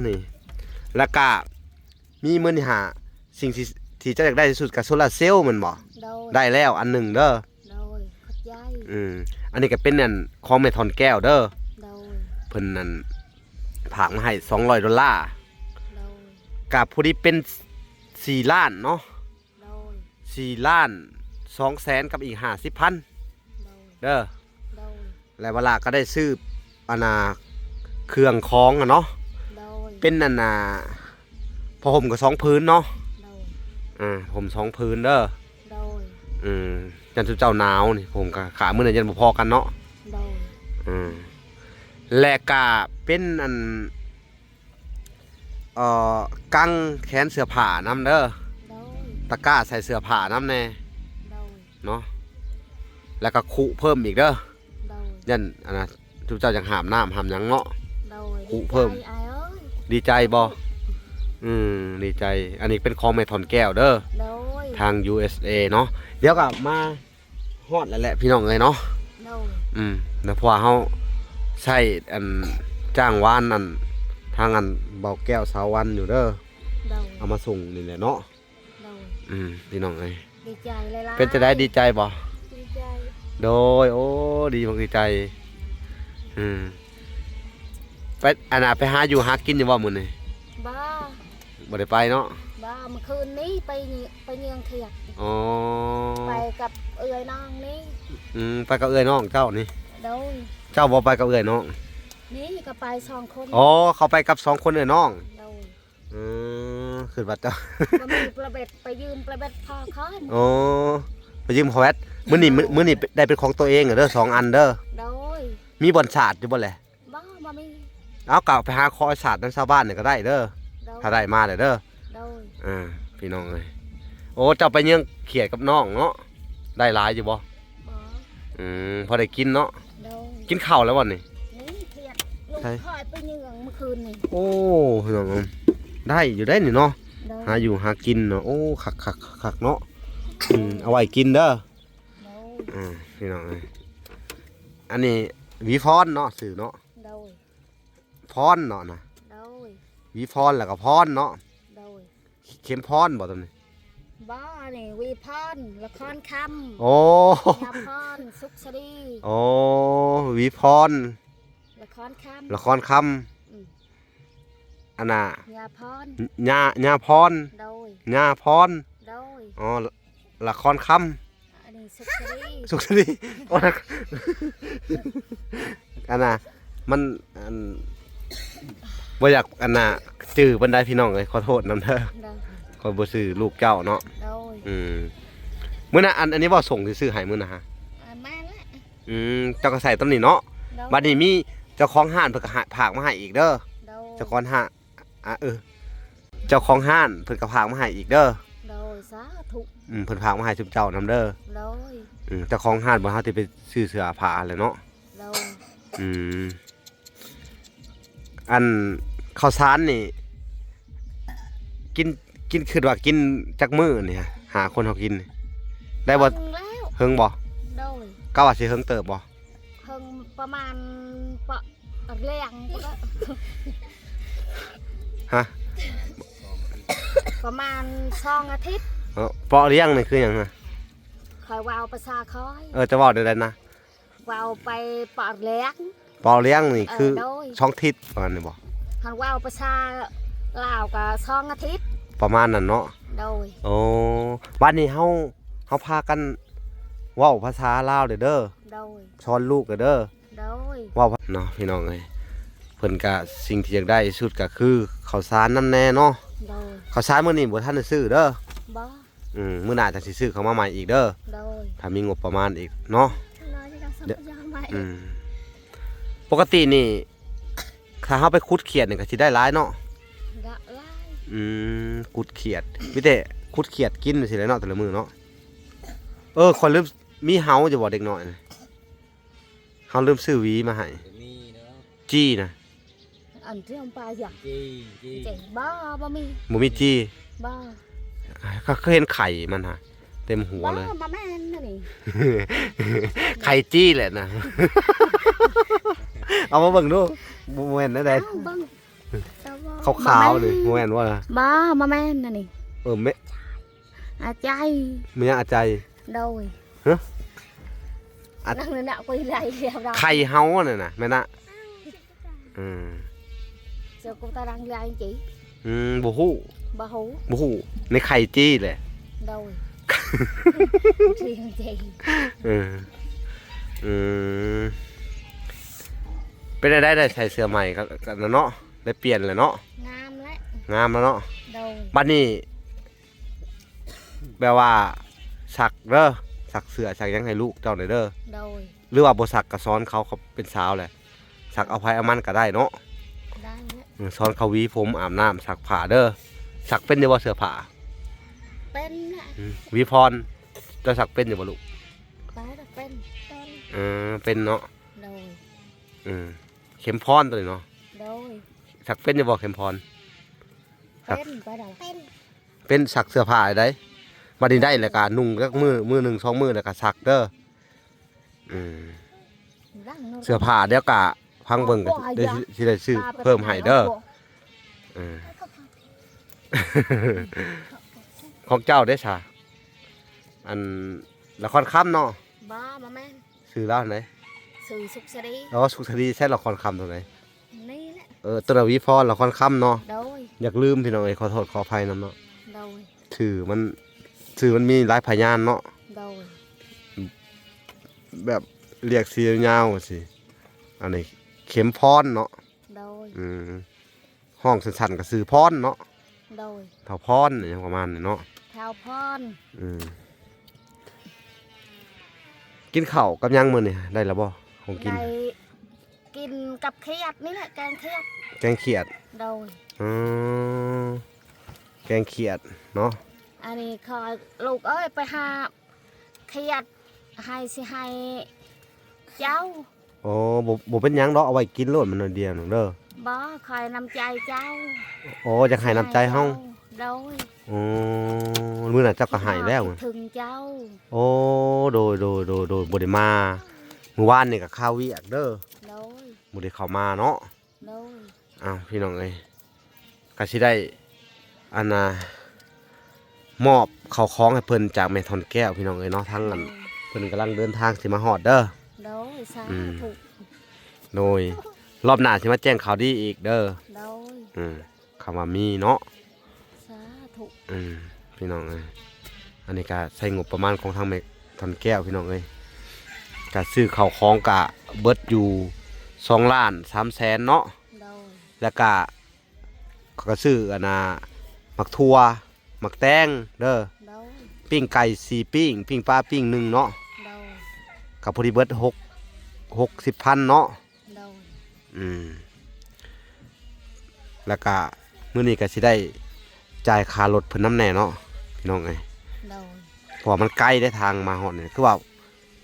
ນີ້ ແລ້ວກະມີມື້ນີ້ຫາ ສິ່ງທີ່ ທີ່ເຈົ້າຢາກໄດ້ທີ່ສຸດກໍໂຊລາເຊວແມ່ນບໍ່? ໂດຍ. ໄດ້ແລ້ວອັນໜຶ່ງເດີ. ໂດຍ ຂອບໃຈ. ອືມ ອັນນີ້ກໍເປັນອັນຂອງແມ່ທ່ອນແກ້ວເດີ. ໂດຍ. ເພິ່ນນັ້ນຝາກມາໃຫ້ສອງຮ້ອຍໂດລາ. ໂດຍ. ກໍພໍດີເປັນສີ່ລ້ານເນາະ. ໂດຍ. ສີ່ລ້ານສອງແສນກັບອີກຫ້າສິບພັນ. ໂດຍ. ເດີ. ໂດຍ. ແລະ ວາລາກໍໄດ້ຊື້ ອັນນ່າ ເຄື່ອງຂອງຫັ້ນເນາະ. ໂດຍ. ເປັນອັນນ່າ ຜ້າຫົ່ມກໍສອງຜືນເນາະ. ໂດຍ. ອ່າ ຫົ່ມສອງຜືນເດີ. ໂດຍ. ອືມ ຢ້ານຊຸມເຈົ້າໜາວນີ້ ຜົມກໍຂາມື້ນັ້ນຢ້ານບໍ່ພໍກັນເນາະ. ໂດຍ. ອືມ ແລະກະເປັນອັນ ເອີ ກັງແຂນເສື້ອຜ້ານຳເດີ. ໂດຍ. ຕະກ້າໃສ່ເສື້ອຜ້ານຳແດ່. ໂດຍ. ເນາະ ແລ້ວກໍຄຸເພີ່ມອີກເດີ. ໂດຍ. ຢ້ານອັນນ່າ ຊຸມເຈົ້າຢາກຫາບນ້ຳຫາບຫຍັງເນາະ. ໂດຍ. ຄຸເພີ່ມ. ດີໃຈອ້າຍເອີຍ. ດີໃຈບໍ່? ອືມ ດີໃຈ. ອັນນີ້ເປັນຂອງແມ່ທ່ອນແກ້ວເດີ. ໂດຍ. ທາງ ຢູເອສເອ ເນາະ. ດຽວກໍມາຮອດແລ້ວແຫຼະພີ່ນ້ອງເອີຍເນາະ. ໂດຍ. ອືມ ແລ້ວເພາະວ່າເຮົາໃຊ້ອັນຈ້າງວານອັນ ທາງອັນເບົາແກ້ວສາວວັນຢູ່ເດີ. ໂດຍ. ເອົາມາສົ່ງນີ້ແຫຼະເນາະ. ໂດຍ. ອືມ ພີ່ນ້ອງເອີຍ ດີໃຈຫຼາຍໆ. ເປັນຈັ່ງໃດ ດີໃຈບໍ່? ດີໃຈ. ໂດຍ. ໂອ້ ດີ ມັກດີໃຈ. ອືມ ໄປ ອັນນ່າ ໄປຫາຢູ່ຫາກິນຢູ່ບໍ່ມື້ນີ້? ບໍ່ ບໍ່ໄດ້ໄປເນາະ. ບໍ່ ມື້ຄືນນີ້ໄປ ໄປເຍືອງທຽກ. ອໍ ໄປກັບເອື້ອຍນ້ອງນີ້. ອືມ ໄປກັບເອື້ອຍນ້ອງເຈົ້ານີ້. ໂດຍ. ເຈົ້າບໍ່ໄປກັບເອື້ອຍນ້ອງ? ນີ້ກໍໄປສອງຄົນ. ອໍ ເຂົາໄປກັບສອງຄົນເອື້ອຍນ້ອງ. ໂດຍ. ອືມ ຄິດວ່າເຈົ້າ ບໍ່ມີປະເບັດ ໄປຢືມປະເບັດພໍ່ຂ້ອຍ. ໂອ້ ໄປຢືມພໍ່ແວັດ. ມື້ນີ້ ມື້ ມື້ນີ້ໄດ້ເປັນຂອງຕົວເອງເດີ ສອງອັນເດີ. ໂດຍ. ມີບ່ອນຊາດຢູ່ບໍ່ແລະ? ບໍ່ ເອົາ ກໍໄປຫາຂໍສາດນຳຊາວບ້ານນີ້ກໍໄດ້ເດີ ໂດຍ ຖ້າໄດ້ມາແລ້ວເດີ ໂດຍ ອ່າ ພີ່ນ້ອງເອີຍ ໂອ້ ເຈົ້າໄປເຍືອງຂຽດກັບນ້ອງເນາະ ໄດ້ຫຼາຍຢູ່ບໍ່? ບໍ່ ອືມ ພໍໄດ້ກິນເນາະ ໂດຍ ກິນເຂົ້າແລ້ວບໍ່ນີ້? ນີ້ຂຽດ ລູກຂ້ອຍໄປເຍືອງມື້ຄືນນີ້ ໂອ້ ພີ່ນ້ອງເອີຍ ໄດ້ຢູ່ໄດ໋ນີ້ເນາະ ໂດຍ ຫາຢູ່ຫາກິນເນາະ ໂອ້ ຄັກໆໆເນາະ ອືມ ເອົາໄວ້ກິນເດີ ໂດຍ ອ່າ ພີ່ນ້ອງເອີຍ ອັນນີ້ຫວີພອນເນາະ ຊື່ເນາະ ໂດຍ ພອນເນາະນະ ໂດຍ ຫວີພອນ ແລ້ວກໍພອນເນາະ ໂດຍ ເຂັມພອນບໍ່ຕົວນີ້? ບໍ່ ອັນນີ້ຫວີພອນ ລະຄອນຄຳ ໂອ້ ຍາພອນ ສຸກສະດີ ໂອ້ ຫວີພອນ ລະຄອນຄຳ ລະຄອນຄຳ ອືມ ອັນນ່າ ຍາພອນ ຍາ ຍາພອນ ໂດຍ ຍາພອນ ໂດຍ ອໍ ລະຄອນຄຳ ອັນນີ້ສຸກສະດີ ສຸກສະດີ ໂອ້ ອັນນ່າ ມັນ ອັນ ບໍ່ຢາກ ອັນນ່າ ຈື່ປານໃດພີ່ນ້ອງເອີຍ ຂໍໂທດນຳເດີ ໂດຍ ຂ້ອຍບໍ່ຊື່ລູກເຈົ້າເນາະ ໂດຍ ອືມ ມື້ນັ້ນ ອັນ ອັນນີ້ບໍ່ ສົ່ງຊື່ໆໃຫ້ມື້ນັ້ນຫະ ອ່າ ແມ່ນແຫຼະ ອືມ ເຈົ້າກໍໃສ່ຕອນນີ້ເນາະ ໂດຍ ບັດນີ້ມີເຈົ້າຂອງຮ້ານເພິ່ນກໍໃຫ້ ຝາກມາໃຫ້ອີກເດີ ໂດຍ ເຈົ້າຂອງຮ້ານ ອ່າ ເອີ ເຈົ້າຂອງຮ້ານເພິ່ນກໍຝາກມາໃຫ້ອີກເດີ ໂດຍ ສາທຸ ອືມ ເພິ່ນຝາກມາໃຫ້ຊຸມເຈົ້ານຳເດີ ໂດຍ ອືມ ເຈົ້າຂອງຮ້ານບ່ອນເຮົາທີ່ໄປຊື້ເສື້ອຜ້າຫັ້ນແຫຼະເນາະ ໂດຍ ອືມ ອັນເຂົ້າສານນີ້ ກິນ ກິນ ຄິດວ່າກິນຈັກມື້ນີ້ ຫ້າຄົນເຮົາກິນນີ້ ໄດ້ບໍ່? ເຫິງແລ້ວ ເຫິງບໍ່? ໂດຍ ກະວ່າຊິເຫິງເຕີບບໍ່? ເພິ່ງປະມານ ປະລຽງພຸ້ນແຫຼະ ຮະ? ປະມານສອງອາທິດ ເອີ ເປາະລຽງນີ້ຄືຫຍັງນະ? ຂ້ອຍເວົ້າພາສາຂ້ອຍ ເອີ ຈະເວົ້າແນວໃດນະ? ເວົ້າໄປເປາະລຽງ ເປາະລຽງນີ້ ເອີ ຄື ໂດຍ ສອງທິດປະມານນີ້ບໍ່? ຄັນເວົ້າພາສາລາວກໍສອງອາທິດ ປະມານນັ້ນເນາະ ໂດຍ ໂອ້ ບັດນີ້ເຮົາ ເຮົາພາກັນເວົ້າພາສາລາວເດີ ໂດຍ ສອນລູກເດີ ໂດຍ ເວົ້າເນາະ ພີ່ນ້ອງເອີຍ ເພິ່ນກະ ສິ່ງທີ່ຢາກໄດ້ທີ່ສຸດກະຄືເຂົ້າສານນຳແດ່ເນາະ ໂດຍ ເຂົ້າສານມື້ນີ້ບໍ່ທັນໄດ້ຊື້ເດີ ບໍ່ ອືມ ມື້ໜ້າຈັ່ງຊິຊື້ເຂົ້າມາໃໝ່ອີກເດີ ໂດຍ ຖ້າມີງົບປະມານອີກເນາະ ໂດຍ ອືມ ປົກກະຕິນີ້ ຖ້າເຮົາໄປຂຸດຂຽດນີ້ກໍຊິໄດ້ຫຼາຍເນາະ ໄດ້ຫຼາຍ ອືມ ຂຸດຂຽດ ມີແຕ່ຂຸດຂຽດກິນຈັ່ງຊີ້ແຫຼະເນາະ ແຕ່ລະມື້ເນາະ ເອີ ຂ້ອຍລືມ ມີເຫົາຢູ່ບໍ່ເດັກນ້ອຍນະ? ເຮົາລືມຊື້ຫວີມາໃຫ້ ຈີ່ນະ ອັນທີ່ເຮົາປາຢາກ ຈີ່ ຈີ່ ບໍ່ ບໍ່ມີ ບໍ່ມີຈີ່ ບໍ່ ກໍຄືເຫັນໄຂ່ມັນຫະ ເຕັມຫົວເລີຍ ບໍ່ ບໍ່ແມ່ນອັນນີ້ ໄຂ່ຈີ່ແຫຼະນະ ເອົາມາເບິ່ງດູ ບໍ່ແມ່ນແນວໃດ ເອົາເບິ່ງ ຂາວໆນີ້ ບໍ່ແມ່ນບໍ່ລະ ບໍ່ ບໍ່ແມ່ນອັນນີ້ ເອີ ແມ່ ອາໄຈ ແມ່ນຫຍັງອາໄຈ ໂດຍ ຮະ ອັນນັ້ນນະ ໄຂ່ເຫົາອັນນັ້ນນະ ແມ່ນນະ ອືມ ເຈົ້າກໍຕາລັງລາຍຈີ່ ອືມ ບໍ່ຮູ້ ບໍ່ຮູ້ ບໍ່ຮູ້ ໃນໄຂ່ຈີ່ແຫຼະ ໂດຍ ຈີ່ ເອີ ອືມ ເປັນແນວໃດ ໄດ້ໃສ່ເສື້ອໃໝ່ກັນເນາະ ໄດ້ປ່ຽນແລ້ວເນາະ ງາມແລ້ວ ງາມແລ້ວເນາະ ໂດຍ ບັດນີ້ ແບບວ່າ ສັກເດີ ສັກເສື້ອສັກຫຍັງໃຫ້ລູກເຈົ້າແດ່ເດີ ໂດຍ ຫຼືວ່າບໍ່ສັກກໍສອນເຂົາ ເຂົາເປັນສາວແຫຼະ ສັກເອົາໃຜເອົາມັນກໍໄດ້ເນາະ ໄດ້ແຫຼະ ເອີ ສອນເຂົາຫວີຜົມ ອາບນ້ຳ ຊັກຜ້າເດີ ສັກເປັນຢູ່ບໍ່ເສື້ອຜ້າ? ເປັນແຫຼະ ອືມ ຫວີພອນ ເຈົ້າສັກເປັນຢູ່ບໍ່ລູກ? ໄປດອກ ເປັນ ເປັນ ເອີ ເປັນເນາະ ໂດຍ ອືມ ເຂັມພອນຕົວນີ້ເນາະ ໂດຍ ສັກເປັນຢູ່ບໍ່ເຂັມພອນ? ສັກ ເປັນ ໄປດອກ ເປັນ ເປັນສັກເສື້ອຜ້າໃດ໋ ບັດນີ້ໄດ້ແລ້ວກະນຸ່ງຈັກມື້ ມື້ໜຶ່ງສອງມື້ແລ້ວກະສັກເດີ ອືມ ເສື້ອຜ້າດຽວກະຟັງເບິ່ງ ກະຊິໄດ້ຊື້ເພີ່ມໃຫ້ເດີ ເອີ ຂອງເຈົ້າເດ້ຊະ ອັນ ລະຄອນຄຳເນາະ ບໍ່ ບໍ່ແມ່ນ ຊື່ລາວໃດ໋ ຊື່ສຸກສະດີ ອໍ ສຸກສະດີ ໃຊ້ລະຄອນຄຳຕົວໃດ? ນີ້ແຫຼະ ເອີ ຕົວນະຫວີພອນ ລະຄອນຄຳເນາະ ໂດຍ ຢາກລືມພີ່ນ້ອງເອີຍ ຂໍໂທດຂໍອະໄພນຳເນາະ ໂດຍ ຊື່ມັນ ຊື່ມັນມີຫຼາຍພະຍານເນາະ ໂດຍ ແບບລຽກຊື່ຍາວໆຊີ້ ອັນນີ້ເຂັມພອນເນາະ ໂດຍ ອືມ ຮ້ອງສັ້ນໆກໍຊື່ພອນເນາະ ໂດຍ ທ້າວພອນ ອີຫຍັງປະມານນີ້ເນາະ ທ້າວພອນ ອືມ ກິນເຂົ້າກັບຫຍັງມື້ນີ້ ໄດ້ແລ້ວບໍ່ ຂອງກິນ? ໄດ້ ກິນກັບຂຽດນີ້ແຫຼະ ແກງຂຽດ ແກງຂຽດ ໂດຍ ອືມ ແກງຂຽດເນາະ ອັນນີ້ຂ້ອຍ ລູກເອີຍ ໄປຫາຂຽດ ໃຫ້ ຊິໃຫ້ເຈົ້າ. ອໍ ບໍ່ ບໍ່ເປັນຫຍັງດອກ ເອົາໄວ້ກິນໂລດ ມັນໜ້ອຍດຽວໜຶ່ງເດີ. ບໍ່ ຂ້ອຍນ້ຳໃຈເຈົ້າ. ອໍ ຢາກໃຫ້ນ້ຳໃຈເຮົາ. ໂດຍ ອໍ ມື້ນັ້ນເຈົ້າກໍໃຫ້ແລ້ວ ຄິດຮອດຄິດເຖິງເຈົ້າ. ໂອ້ ໂດຍ ໂດຍ ໂດຍ ໂດຍ ບໍ່ໄດ້ມາ ມື້ວານນີ້ກໍຄາວຽກເດີ. ໂດຍ ບໍ່ໄດ້ເຂົ້າມາເນາະ. ໂດຍ ອ້າວ ພີ່ນ້ອງເອີຍ ກໍຊິໄດ້ ອັນນ່າ ມອບເຂົ້າຂອງໃຫ້ເພິ່ນຈາກແມ່ທ່ອນແກ້ວ ພີ່ນ້ອງເອີຍເນາະ ທາງນັ້ນ ໂດຍ ເພິ່ນກຳລັງເດີນທາງຊິມາຮອດເດີ. ໂດຍ ສາ ອືມ ທຸ ໂດຍ ລອບໜ້າຊິມາແຈ້ງຂ່າວດີອີກເດີ. ໂດຍ ອືມ ຄຳວ່າມີເນາະ. ສາທຸ ອືມ ພີ່ນ້ອງເອີຍ ອັນນີ້ກະໃຊ້ງົບປະມານຂອງທາງແມ່ທ່ອນແກ້ວ ພີ່ນ້ອງເອີຍ ກະຊື້ເຂົ້າຂອງກະເບິດຢູ່ສອງລ້ານສາມແສນເນາະ. ໂດຍ ແລ້ວກະ ເຂົາກະຊື້ ອັນນ່າ ໝາກຖົ່ວ ໝາກແຕງເດີ. ໂດຍ ປີ້ງໄກ່ສີ່ປີ້ງ ປີ້ງປາປີ້ງໜຶ່ງເນາະ. ໂດຍ ກະພໍດີເບິດຫົກ ຫົກສິບພັນເນາະ. ໂດຍ ອືມ ແລ້ວກະມື້ນີ້ກະຊິໄດ້ຈ່າຍຄ່າລົດເພິ່ນນຳແດ່ເນາະ ພີ່ນ້ອງເອີຍ. ໂດຍ ເພາະວ່າມັນໄກເດ້ ທາງມາຮອດນີ້ ຄືວ່າ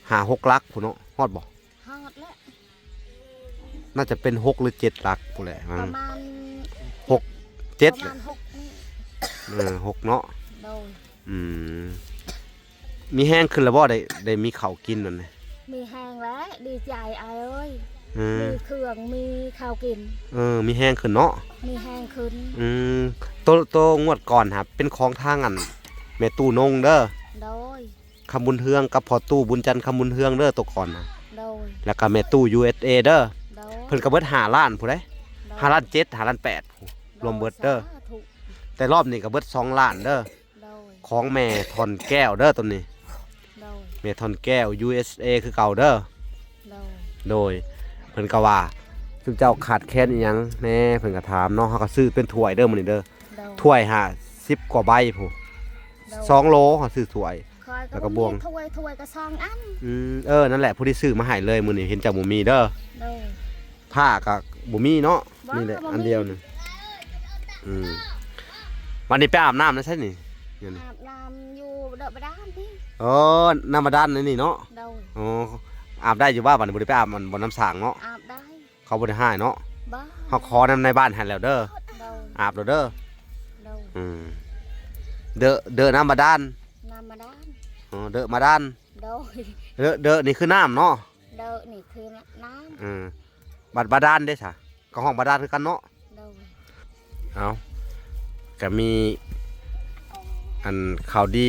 ຫ້າຫົກຫຼັກພຸ້ນເນາະ ຮອດບໍ່? ຮອດແລ້ວ ໜ້າຈະເປັນຫົກຫຼືເຈັດຫຼັກພຸ້ນແຫຼະ ປະມານຫົກ ເຈັດ ປະມານຫົກນີ້ ເອີ ຫົກເນາະ. ໂດຍ ອືມ ມີແຮງຂຶ້ນແລ້ວບໍ່? ໄດ້ ໄດ້ມີເຂົ້າກິນນັ້ນນະ. ມີແຮງແລ້ວ ດີໃຈອ້າຍເອີຍ. ເອີ ມີເຄື່ອງ ມີເຂົ້າກິນ. ເອີ ມີແຮງຂຶ້ນເນາະ. ມີແຮງຂຶ້ນ. ອືມ ໂຕ ໂຕງວດກ່ອນຫາເປັນຂອງທາງອັນແມ່ຕູ້ນົງເດີ. ໂດຍ ຄຳບຸນເຮືອງກັບພໍ່ຕູ້ບຸນຈັນຄຳບຸນເຮືອງເດີ ໂຕກ່ອນນະ. ໂດຍ ແລ້ວກໍແມ່ຕູ້ ຢູເອສເອ ເດີ. ໂດຍ ເພິ່ນກໍເບິດຫ້າລ້ານພຸ້ນເດ້. ໂດຍ ຫ້າລ້ານເຈັດ ຫ້າລ້ານແປດ ໂດຍ ລວມເບິດເດີ. ສາທຸ ແຕ່ລອບນີ້ກໍເບິດສອງລ້ານເດີ. ໂດຍ ຂອງແມ່ທ່ອນແກ້ວເດີ ຕົວນີ້. ໂດຍ ແມ່ທ່ອນແກ້ວ ຢູເອສເອ ຄືເກົ່າເດີ. ໂດຍ ໂດຍ ເພິ່ນກໍວ່າ ຊຸມເຈົ້າຂາດແຄນອີ່ຫຍັງແດ່ ເພິ່ນກໍຖາມເນາະ. ເຮົາກໍຊື້ເປັນຖ້ວຍເດີມື້ນີ້ເດີ. ໂດຍ ຖ້ວຍຫ້າສິບກວ່າໃບພຸ້ນ. ໂດຍ ສອງໂລ ເຮົາຊື້ຖ້ວຍ ແລ້ວກໍບ່ວງ ຖ້ວຍ ຖ້ວຍກໍສອງອັນ. ອືມ ເອີ ນັ້ນແຫຼະ ຜູ້ທີ່ຊື້ມາໃຫ້ເລີຍມື້ນີ້ ເຫັນເຈົ້າບໍ່ມີເດີ. ໂດຍ ຜ້າກໍບໍ່ມີເນາະ. ນີ້ແຫຼະ ອັນດຽວນີ້. ອືມ ບັດນີ້ໄປອາບນ້ຳນະໃສນີ້? ອາບນ້ຳຢູ່ເດີະບາດານນີ້. ອໍ ນ້ຳບາດານໃນນີ້ເນາະ. ໂດຍ ອໍ ອາບໄດ້ຢູ່ບໍ່? ບັດນີ້ບໍ່ໄດ້ໄປອາບ ມັນບໍ່ ນ້ຳສ້າງເນາະ. ອາບໄດ້ ເຂົາບໍ່ໄດ້ຮ້າຍເນາະ. ບໍ່ ເຮົາຂໍນຳໃນບ້ານໃຫ້ແລ້ວເດີ. ໂດຍ ອາບແລ້ວເດີ. ໂດຍ ອືມ ເດີະ ເດີະນ້ຳບາດານ. ນ້ຳບາດານ. ອໍ ເດີະບາດານ. ໂດຍ ເດີະ ເດີະນີ້ຄືນ້ຳເນາະ. ໂດຍ ນີ້ຄືນ້ຳ. ເອີ ບາດ ບາດານເດ້ຊະ? ກໍຮ້ອງບາດານຄືກັນເນາະ. ໂດຍ ເອົາ ກະມີອັນຂ່າວດີ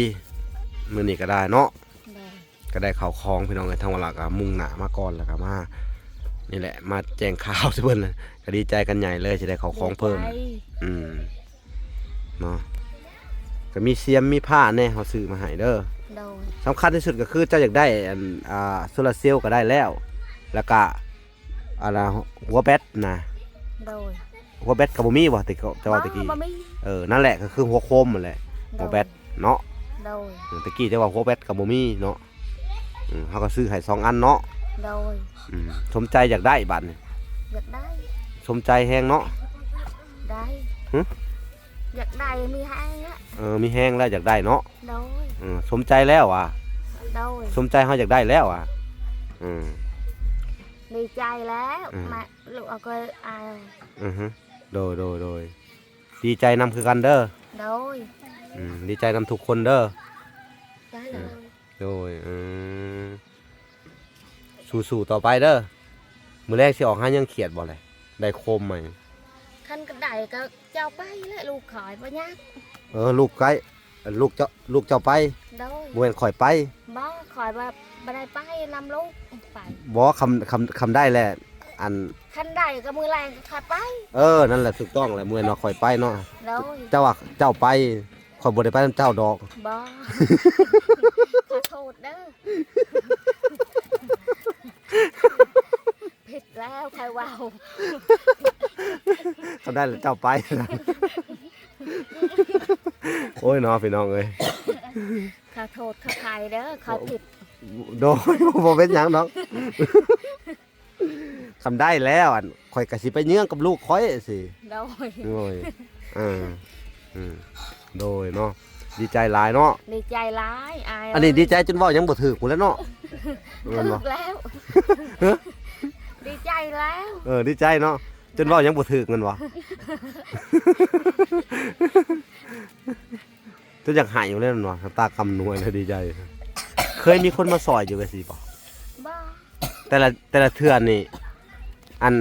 ມື້ນີ້ກໍໄດ້ເນາະ. ໂດຍ ກໍໄດ້ເຂົ້າຂອງ ພີ່ນ້ອງເອີຍ. ທາງວາລະກໍມຸ່ງໜ້າມາກ່ອນ ແລ້ວກໍມາ ນີ້ແຫຼະ ມາແຈ້ງຂ່າວໃສ່ເພິ່ນ ກໍດີໃຈກັນໃຫຍ່ເລີຍ ຊິໄດ້ເຂົ້າຂອງເພີ່ມ. ດີໃຈ ອືມ ເນາະ ກໍມີສຽມມີຜ້າແດ່ ເຮົາຊື້ມາໃຫ້ເດີ. ໂດຍ ສຳຄັນທີ່ສຸດກໍຄືເຈົ້າຢາກໄດ້ອັນ ອ່າ ໂຊລາເຊວກໍໄດ້ແລ້ວ ແລ້ວກໍ ອັນນ່າ ຫົວແບັດນະ. ໂດຍ ຫົວແບັດກໍບໍ່ມີບໍ່? ແຕ່ເຈົ້າວ່າແຕ່ກີ້ ບໍ່ມີ. ເອີ ນັ້ນແຫຼະ ກໍຄືຫົວໂຄມຫັ້ນແຫຼະ. ໂດຍ ຫົວແບັດເນາະ. ໂດຍ ເອີ ແຕ່ກີ້ເຈົ້າວ່າຫົວແບັດກໍບໍ່ມີເນາະ. ເອີ ເຮົາກໍຊື້ໃຫ້ສອງອັນເນາະ. ໂດຍ ອືມ ສົມໃຈຢາກໄດ້ບາດນີ້. ຢາກໄດ້ ສົມໃຈແຮງເນາະ. ໄດ້ ຫຶ ຢາກໄດ້ ມີແຮງແລ້ວ. ເອີ ມີແຮງແລ້ວຢາກໄດ້ເນາະ. ໂດຍ ເອີ ສົມໃຈແລ້ວຫວາ? ໂດຍ ສົມໃຈເຮົາຢາກໄດ້ແລ້ວຫວາ? ເອີ ດີໃຈແລ້ວ. ເອີ ແມ່ລູກເອົາກໍອາຍ. ອືຮຶ ໂດຍ ໂດຍ ໂດຍ ດີໃຈນຳຄືກັນເດີ. ໂດຍ ອືມ ດີໃຈນຳທຸກຄົນເດີ. ໄດ້ເລີຍ. ໂດຍ ເອີ ສູ້ໆຕໍ່ໄປເດີ. ມື້ແລງຊິອອກຫາຍັງຂຽດບໍ່ແຫຼະ? ໄດ້ໂຄມໃໝ່. ຄັນກໍໄດ້ກໍເຈົ້າໄປແຫຼະ ລູກຂ້ອຍບໍ່ຍາກ. ເອີ ລູກໄກ ລູກເຈົ້າ ລູກເຈົ້າໄປ. ໂດຍ ບໍ່ແມ່ນຂ້ອຍໄປ. ບໍ່ ຂ້ອຍວ່າບໍ່ໄດ້ໄປນຳລູກໄປ. ບໍ່ ຄຳ ຄຳ ຄຳໄດ້ແຫຼະ ອັນ ຄັນໄດ້ກໍມື້ແລງກໍຂ້ອຍໄປ. ເອີ ນັ້ນແຫຼະ ຖືກຕ້ອງແຫຼະ ບໍ່ແມ່ນວ່າຂ້ອຍໄປເນາະ. ໂດຍ ເຈົ້າວ່າເຈົ້າໄປ ຂ້ອຍບໍ່ໄດ້ໄປນຳເຈົ້າດອກ. ບໍ່ ຂໍໂທດເດີ ຜິດແລ້ວຂ້ອຍເວົ້າ. ຄັນໄດ້ແລ້ວເຈົ້າໄປ. ໂອ້ຍເນາະ ພີ່ນ້ອງເອີຍ ຂໍໂທດຂໍອະໄພເດີ ຂ້ອຍຜິດ. ໂດຍ ບໍ່ເປັນຫຍັງດອກ. ຄັນໄດ້ແລ້ວ ອັນ ຂ້ອຍກໍຊິໄປເຍືອງກັບລູກຂ້ອຍຊີ້. ໂດຍ ໂດຍ ເອີ ອືມ ໂດຍເນາະ ດີໃຈຫຼາຍເນາະ. ດີໃຈຫຼາຍອ້າຍ. ອັນນີ້ດີໃຈຈົນເວົ້າຫຍັງບໍ່ຖືກພຸ້ນແຫຼະເນາະ. ຖືກແລ້ວ ຮະ ດີໃຈແລ້ວ. ເອີ ດີໃຈເນາະ ຈົນເວົ້າຫຍັງບໍ່ຖືກແມ່ນບໍ່? ຈົນຢາກໄຫ້ຢູ່ແລ້ວເນາະ ນ້ຳຕາກຳນວຍແລ້ວ ດີໃຈ. ເຄີຍມີຄົນມາຊ່ອຍຢູ່ແບບຊີ້ບໍ່? ບໍ່. ແຕ່ລະ ແຕ່ລະເທື່ອນີ້ ອັນ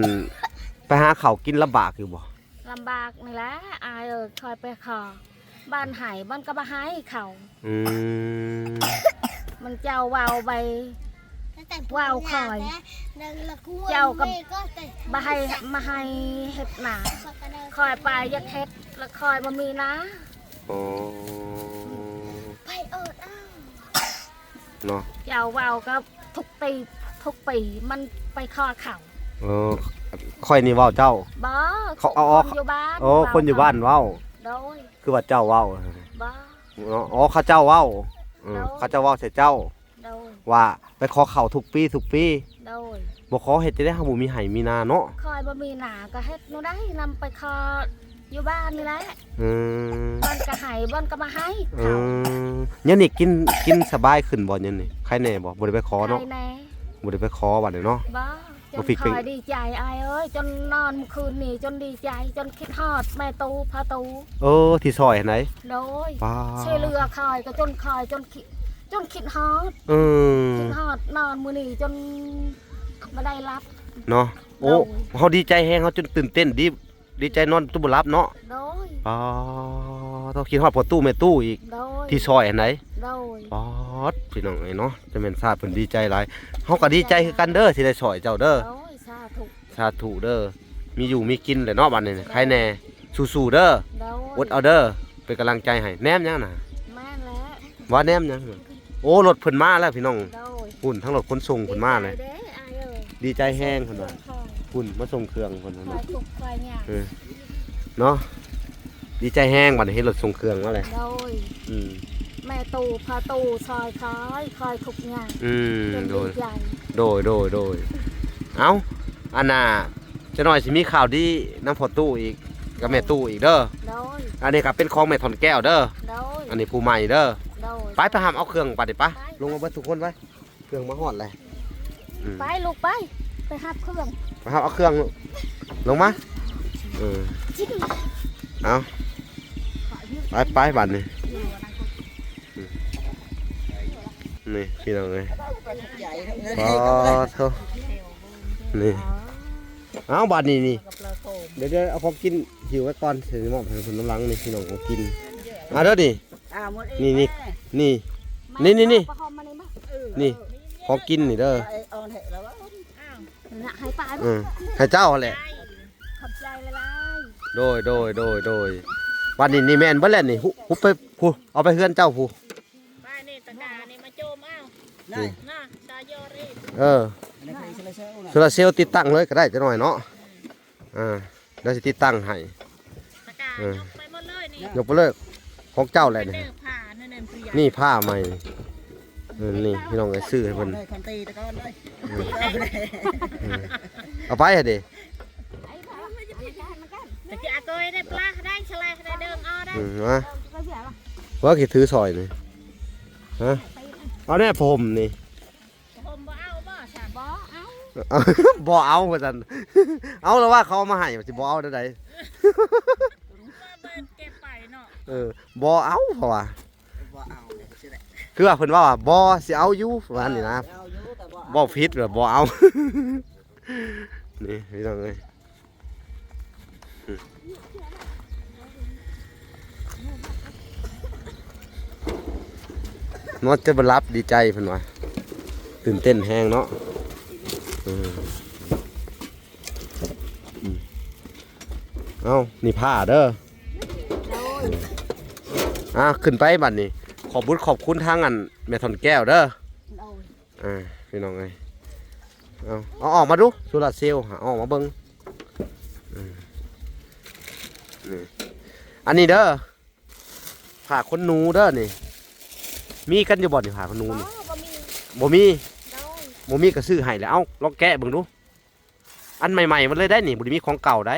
ໄປຫາເຂົ້າກິນລຳບາກຢູ່ບໍ່? ລຳບາກນີ້ແຫຼະອ້າຍເອີຍ. ຂ້ອຍໄປຂໍ ບ້ານໃຫ້ ມັນກໍບໍ່ໃຫ້ເຂົ້າ. ອືມ ມັນເຈົ້າເວົ້າໄປ ເວົ້າຂ້ອຍ ເຈົ້າກໍບໍ່ໃຫ້ມາໃຫ້ເຮັດນາ. ຂ້ອຍໄປຢາກເຮັດ ແລ້ວຂ້ອຍບໍ່ມີນາ. ອໍ ໄປເອີດເອົາ ເນາະ ເຈົ້າເວົ້າກໍທຸກປີ ທຸກປີມັນໄປຂໍເຂົ້າ. ເອີ ຂ້ອຍນີ້ເວົ້າເຈົ້າ? ບໍ່ ເຂົາເອົາ ຄົນຢູ່ບ້ານ. ອໍ ຄົນຢູ່ບ້ານເວົ້າ. ໂດຍ ຄືວ່າເຈົ້າເວົ້າ? ບໍ່ ເນາະ ອໍ ເຂົາເຈົ້າເວົ້າ. ເອີ ໂດຍ ເຂົາເຈົ້າເວົ້າໃສ່ເຈົ້າ. ໂດຍ ວ່າໄປຂໍເຂົ້າທຸກປີ ທຸກປີ. ໂດຍ ບໍ່ຂໍເຮັດຈັ່ງໃດ ເຮົາບໍ່ມີໄຮ່ມີນາເນາະ. ຂ້ອຍບໍ່ມີນາກໍເຮັດແນວໃດ ນຳໄປຂໍຢູ່ບ້ານນີ້ແຫຼະ. ອືມ ບ່ອນກໍໃຫ້ ບ່ອນກໍບໍ່ໃຫ້ ອືມ ເຂົ້າ. ດຽວນີ້ກິນ ກິນສະບາຍຂຶ້ນບໍ່? ດຽວນີ້ໄຄແນ່ບໍ່? ບໍ່ໄດ້ໄປຂໍເນາະ. ໄຄແນ່ ບໍ່ໄດ້ໄປຂໍບັດນີ້ເນາະ. ບໍ່ ຈົນ ບໍ່ຂ້ອຍດີໃຈອ້າຍເອີຍ ຈົນນອນມື້ຄືນນີ້ຈົນດີໃຈ ຈົນຄິດຮອດແມ່ຕູ້ ພໍ່ຕູ້. ເອີ ທີ່ຊ່ອຍຫັ້ນໃດ? ໂດຍ ປ້າ ຊ່ວຍເຫຼືອຂ້ອຍ ກໍຈົນຂ້ອຍຈົນຄິດ ຈົນຄິດຮອດ. ເອີ ຄິດຮອດ ນອນມື້ນີ້ຈົນບໍ່ໄດ້ຫຼັບເນາະ. ໂອ້ ໂດຍ ເຮົາດີໃຈແຮງ ເຮົາຈົນຕື່ນເຕັ້ນ ດີ ດີໃຈນອນຈະບໍ່ຫຼັບເນາະ. ໂດຍ ປາດ ເຮົາຄິດຮອດພໍ່ຕູ້ແມ່ຕູ້ອີກ. ໂດຍ ທີ່ຊ່ອຍຫັ້ນໃດ? ໂດຍ ປາດ ພີ່ນ້ອງເອີຍເນາະ ຈະແມ່ນຊາດເພິ່ນດີໃຈຫຼາຍ. ເຮົາກໍດີໃຈຄືກັນເດີ ທີ່ໄດ້ຊ່ອຍເຈົ້າເດີ. ໂດຍ ສາທຸ ສາທຸເດີ ມີຢູ່ມີກິນແຫຼະເນາະ ບັດນີ້ ໂດຍ ໃຄແນ່ ສູ້ໆເດີ. ໂດຍ ອົດເອົາເດີ ເປັນກຳລັງໃຈໃຫ້. ແນມຫຍັງນະ? ແມ່ນແລ້ວ ວ່າແນມຫຍັງ? ໂອ້ ລົດເພິ່ນມາແລ້ວພີ່ນ້ອງ. ໂດຍ ພຸ້ນ ທາງລົດຂົນສົ່ງເພິ່ນມາແລ້ວ. ດີໃຈເດີອ້າຍເອີຍ ດີໃຈແຮງເພິ່ນວ່າ. ສົ່ງເຄື່ອງ ເພິ່ນ ຂ້ອຍທຸກຂ້ອຍຍາກ ເອີ ເນາະ ດີໃຈແຮງບັດນີ້ເຫັນລົດສົ່ງເຄື່ອງມາແລ້ວ. ໂດຍ ອືມ ແມ່ຕູ້ ພໍ່ຕູ້ ຊ່ອຍຂ້ອຍ ຂ້ອຍທຸກຍາກ. ອືມ ໂດຍ ໂດຍ ໂດຍ ໂດຍ. ເອົ້າ ອັນນ່າ ຈັກໜ້ອຍຊິມີຂ່າວດີນຳພໍ່ຕູ້ອີກ ກັບແມ່ຕູ້ອີກເດີ. ໂດຍ ອັນນີ້ກໍເປັນຂອງແມ່ທ່ອນແກ້ວເດີ. ໂດຍ ອັນນີ້ຜູ້ໃໝ່ເດີ. ໂດຍ ໄປ ໄປຮັບເອົາເຄື່ອງໄປດິ ໄປ ໄປ ລົງມາເບິດທຸກຄົນໄປ. ເຄື່ອງມາຮອດແລ້ວ. ອືມ ໄປລູກໄປ ໄປຮັບເຄື່ອງ ໄປຮັບເອົາເຄື່ອງລູກ ລົງມາ. ເອີ ເອົາ ໄປ ໄປ ບັດນີ້. ອືມ ນີ້ພີ່ນ້ອງເອີຍ ອໍ ໂທ້ ນີ້ ເອົາ ບັດນີ້ນີ້ ດຽວ ດຽວເອົາຂອງກິນຫິ້ວໄວ້ກ່ອນ ຊິມອບໃຫ້ເພິ່ນນຳຫຼັງນີ້ ພີ່ນ້ອງ ຂອງກິນ. ອ່າ ເດີນີ້ ອ່າ ໝົດເອງ ນີ້ ນີ້ ແມ່ ນີ້ ນີ້ ນີ້ ນີ້ ປະຫອມມານີ້ມາ ເອີ ນີ້ ເອີ ຂອງກິນນີ້ເດີ ໄປເອົາແທ້ແລ້ວ ອ້າວ ໃຫ້ປ້າ ເອີ ໃຫ້ເຈົ້າຫັ້ນແຫຼະ ຂອບໃຈຫຼາຍໆ. ໂດຍ ໂດຍ ໂດຍ ໂດຍ. ບັດນີ້ນີ້ແມ່ນເບິດແລ້ວນີ້ ຫຸບໄປພຸ້ນ ເອົາໄປເຮືອນເຈົ້າພຸ້ນ ໄປນີ້ ຕະການີ້ມາໂຈມເອົາ ນີ້ ເນາະ ຕາຢໍເອງ ເອີ ໂຊລາເຊວ ໂຊລາເຊວຕິດຕັ້ງເລີຍກໍໄດ້ຈັກໜ້ອຍເນາະ. ອ່າ ດຽວຊິຕິດຕັ້ງໃຫ້ ຕະກາ ເອີ ຍົກໄປໝົດເລີຍນີ້ ຍົກໄປເລີຍ ຂອງເຈົ້າແຫຼະນີ້ ນີ້ຜ້າໃໝ່ ເອີ ນີ້ພີ່ນ້ອງເອີຍ ຊື້ໃຫ້ເພິ່ນ ເອີ ເອົາໄປຫັ້ນເດ້ ຕະກີ້ອາໂກຍໄດ້ປາໄດ້ສະໄລໄດ້ເດີງອອໄດ້ ອືມ ມາ ວ່າຊິຖືຊ່ອຍນີ້ ຮະ ເອົາແນ່ຜົມນີ້ ຜົມບໍ່ເອົາບໍ່ຊະ ບໍ່ເອົາ ບໍ່ເອົາວ່າຊັ້ນ ເອົາແລ້ວວ່າເຂົາເອົາມາໃຫ້ ຊິບໍ່ເອົາແນວໃດ ວ່າເບິດເກັບໄປເນາະ ເອີ ບໍ່ເອົາ ເພາະວ່າ ບໍ່ເອົາ ຄືວ່າເພິ່ນເວົ້າວ່າ ບໍ່ ຊິເອົາຢູ່ ວ່ານີ້ນະ ເວົ້າຜິດວ່າບໍ່ເອົາ ນີ້ພີ່ນ້ອງເອີຍ ນອນຈະບໍ່ຫຼັບ ດີໃຈເພິ່ນວ່າ ຕື່ນເຕັ້ນແຮງເນາະ ເອີ ອືມ ເອົ້າ ນີ້ຜ້າເດີ ໂດຍ ອ່າ ຂຶ້ນໄປບັດນີ້ ຂອບບຸນຂອບຄຸນທາງອັນແມ່ທ່ອນແກ້ວເດີ ໂດຍ ອ່າ ພີ່ນ້ອງເອີຍ ເອົາ ເອົາອອກມາດູ ໂຊລາເຊວ ເອົາອອກມາເບິ່ງ ອືມ ນີ້ ອັນນີ້ເດີ ຜ້າຂົນໜູເດີນີ້ ມີກັນຢູ່ບໍ່ນີ້ ຜ້າຂົນໜູນີ້ ບໍ່ ບໍ່ມີ ບໍ່ມີ ໂດຍ ບໍ່ມີກໍຊື້ໃຫ້ແຫຼະ ເອົາ ລອງແກະເບິ່ງດູ. ອັນໃໝ່ໆໝົດເລີຍໄດ໋ນີ້ ບໍ່ໄດ້ມີຂອງເກົ່າໄດ໋.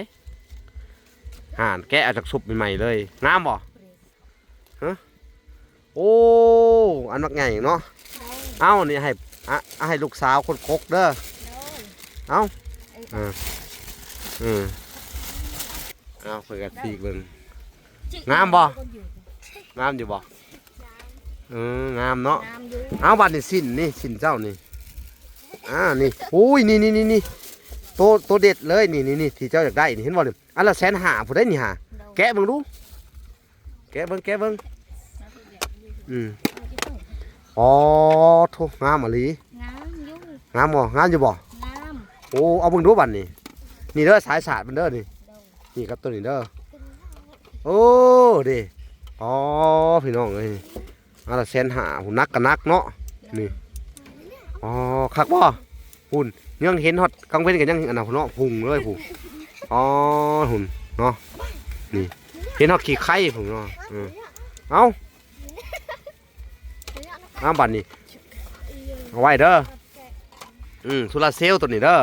ຫານ ແກະເອົາຈາກຊຸບໃໝ່ໆເລີຍ. ງາມບໍ່? ຮະ? ໂອ້ ອັນບັກໃຫຍ່ເນາະ. ໂດຍ ເອົາ ນີ້ໃຫ້ ອະ ໃຫ້ລູກສາວຄົນກົກເດີ. ໂດຍ ເອົາ ເອີ ເອີ ເອົາ ເພິ່ນກໍຊີກເບິ່ງ. ງາມບໍ່? ງາມຢູ່ບໍ່? ເອີ ງາມເນາະ. ງາມຢູ່. ເອົາ ບັດນີ້ສິ້ນນີ້ ສິ້ນເຈົ້ານີ້ ອ່າ ນີ້ ໂອ້ຍ ນີ້ໆໆ ໂຕ ໂຕເດັດເລີຍ ນີ້ໆໆ ທີ່ເຈົ້າຢາກໄດ້ນີ້ ເຫັນບໍ່ນີ້ ອັນລະແສນຫ້າພຸ້ນເດ້ນີ້ຫາ. ໂດຍ ແກະເບິ່ງດູ ແກະເບິ່ງ ແກະເບິ່ງ. ອືມ ອໍ ໂທ້ ງາມອີ່ຫຼີ. ງາມຢູ່. ງາມບໍ່? ງາມຢູ່ບໍ່? ງາມ. ໂອ້ ເອົາເບິ່ງດູບັດນີ້ ນີ້ເດີ ສາຍສາດມັນເດີນີ້. ໂດຍ ນີ້ກັບໂຕນີ້ເດີ. ໂອ້ ເດ້ ອໍ ພີ່ນ້ອງເອີຍ ອັນລະແສນຫ້າພຸ້ນ ໜັກກໍໜັກເນາະ. ນີ້ ອໍ ຄັກບໍ່? ພຸ້ນ ຍັງເຫັນຮອດກາງເວັນກໍຍັງອັນນັ້ນພຸ້ນເນາະ ພຸ່ງເລີຍພຸ້ນ. ອໍ ພຸ້ນເນາະ ນີ້ ເຫັນຮອດຂີ້ໄຄພຸ້ນເນາະ. ເອີ ເອົາ ເອົາ ບັດນີ້ ເອົາໄວ້ເດີ. ອືມ ໂຊລາເຊວໂຕນີ້ເດີ.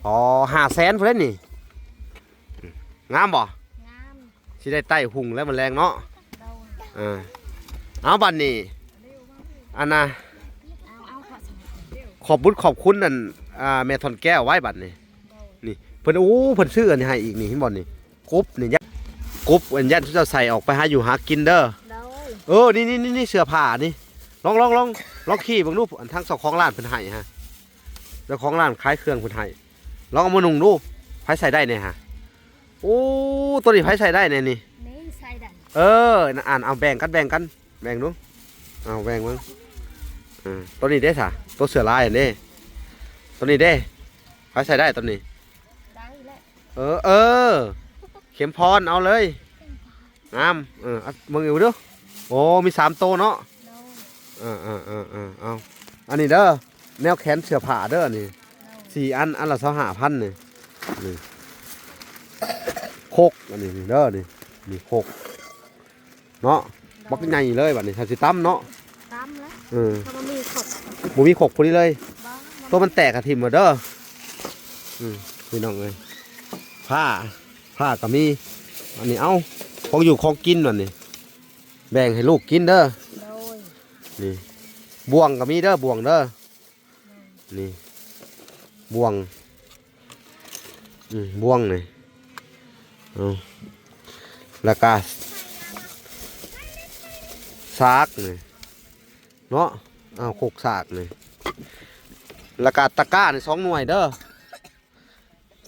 ອໍ ຫ້າແສນພຸ້ນເດ້ນີ້. ອືມ ງາມບໍ່? ງາມ. ຊິໄດ້ໄຕ້ຫຸ່ງແລ້ວມື້ແລງເນາະ. ໂດຍ ເອີ ເອົາ ບັດນີ້ ອັນນ່າ ເອົາ ເອົາ ຂອບບຸນຂອບຄຸນ ອັນ ອ່າ ແມ່ທ່ອນແກ້ວໄວ້ບັດນີ້. ໂດຍ ນີ້ ເພິ່ນ ໂອ້ ເພິ່ນຊື້ອັນນີ້ໃຫ້ອີກນີ້ ເຫັນບໍ່ນີ້ ກົບນີ້ ຢາ ກົບ ອັນ ຢ້ານເຈົ້າໃສ່ອອກໄປຫາຢູ່ຫາກິນເດີ. ໂດຍ ເອີ ນີ້ໆໆ ເສື້ອຜ້ານີ້ ລອງ ລອງ ລອງ ລອງຂີ່ເບິ່ງດູ ອັນທາງເຈົ້າຂອງຮ້ານເພິ່ນໃຫ້ຫະ ເຈົ້າຂອງຮ້ານຂາຍເຄື່ອງເພິ່ນໃຫ້ ລອງເອົາມານຸ່ງດູ ໃຜໃສ່ໄດ້ແດ່ຫະ? ໂອ້ ໂຕນີ້ໃຜໃສ່ໄດ້ແດ່ນີ້? ນີ້ໃສ່ໄດ້. ເອີ ອ່ານ ເອົາແບ່ງກັນ ແບ່ງກັນ ແບ່ງດູ ເອົາແບ່ງເບິ່ງ. ເອີ ໂຕນີ້ເດ້ສະ ໂຕເສື້ອລາຍຫັ້ນເດ້ ໂຕນີ້ເດ້ ໃຜໃສ່ໄດ້ໂຕນີ້? ໄດ້ແຫຼະ. ເອີ ເອີ ເຂັມພອນ ເອົາເລີຍ ງາມ. ເອີ ເອົາເບິ່ງອີກດູ ໂອ້ ມີສາມໂຕເນາະ. ໂດຍ ເອີໆໆໆ ເອົາ ອັນນີ້ເດີ ແນວແຂນເສື້ອຜ້າເດີນີ້ ໂດຍ ສີ່ອັນ ອັນລະຊາວຫ້າພັນນີ້ ນີ້ ຄົກ ອັນນີ້ເດີ ນີ້ ນີ້ຄົກເນາະ. ໂດຍ ບັກໃຫຍ່ເລີຍບັດນີ້ ຖ້າຊິຕຳເນາະ ຕຳແລ້ວ. ເອີ ຖ້າບໍ່ມີຄົກ ບໍ່ມີຄົກພໍດີເລີຍ ບໍ່ ໂຕມັນແຕກກະຖິ້ມເອົາເດີ. ອືມ ພີ່ນ້ອງເອີຍ ຜ້າ ຜ້າກໍມີ ອັນນີ້ ເອົາ ຂອງຢູ່ຂອງກິນບັດນີ້ ແບ່ງໃຫ້ລູກກິນເດີ. ໂດຍ ນີ້ ບ່ວງກໍມີເດີ ບ່ວງເດີ ນີ້ ບ່ວງ ອືມ ບ່ວງນີ້ ເອົາ ແລ້ວກະສາກນີ້ເນາະ ເອົາ ຄົກສາກນີ້ ແລ້ວກະຕະກ້ານີ້ສອງໜ່ວຍເດີ.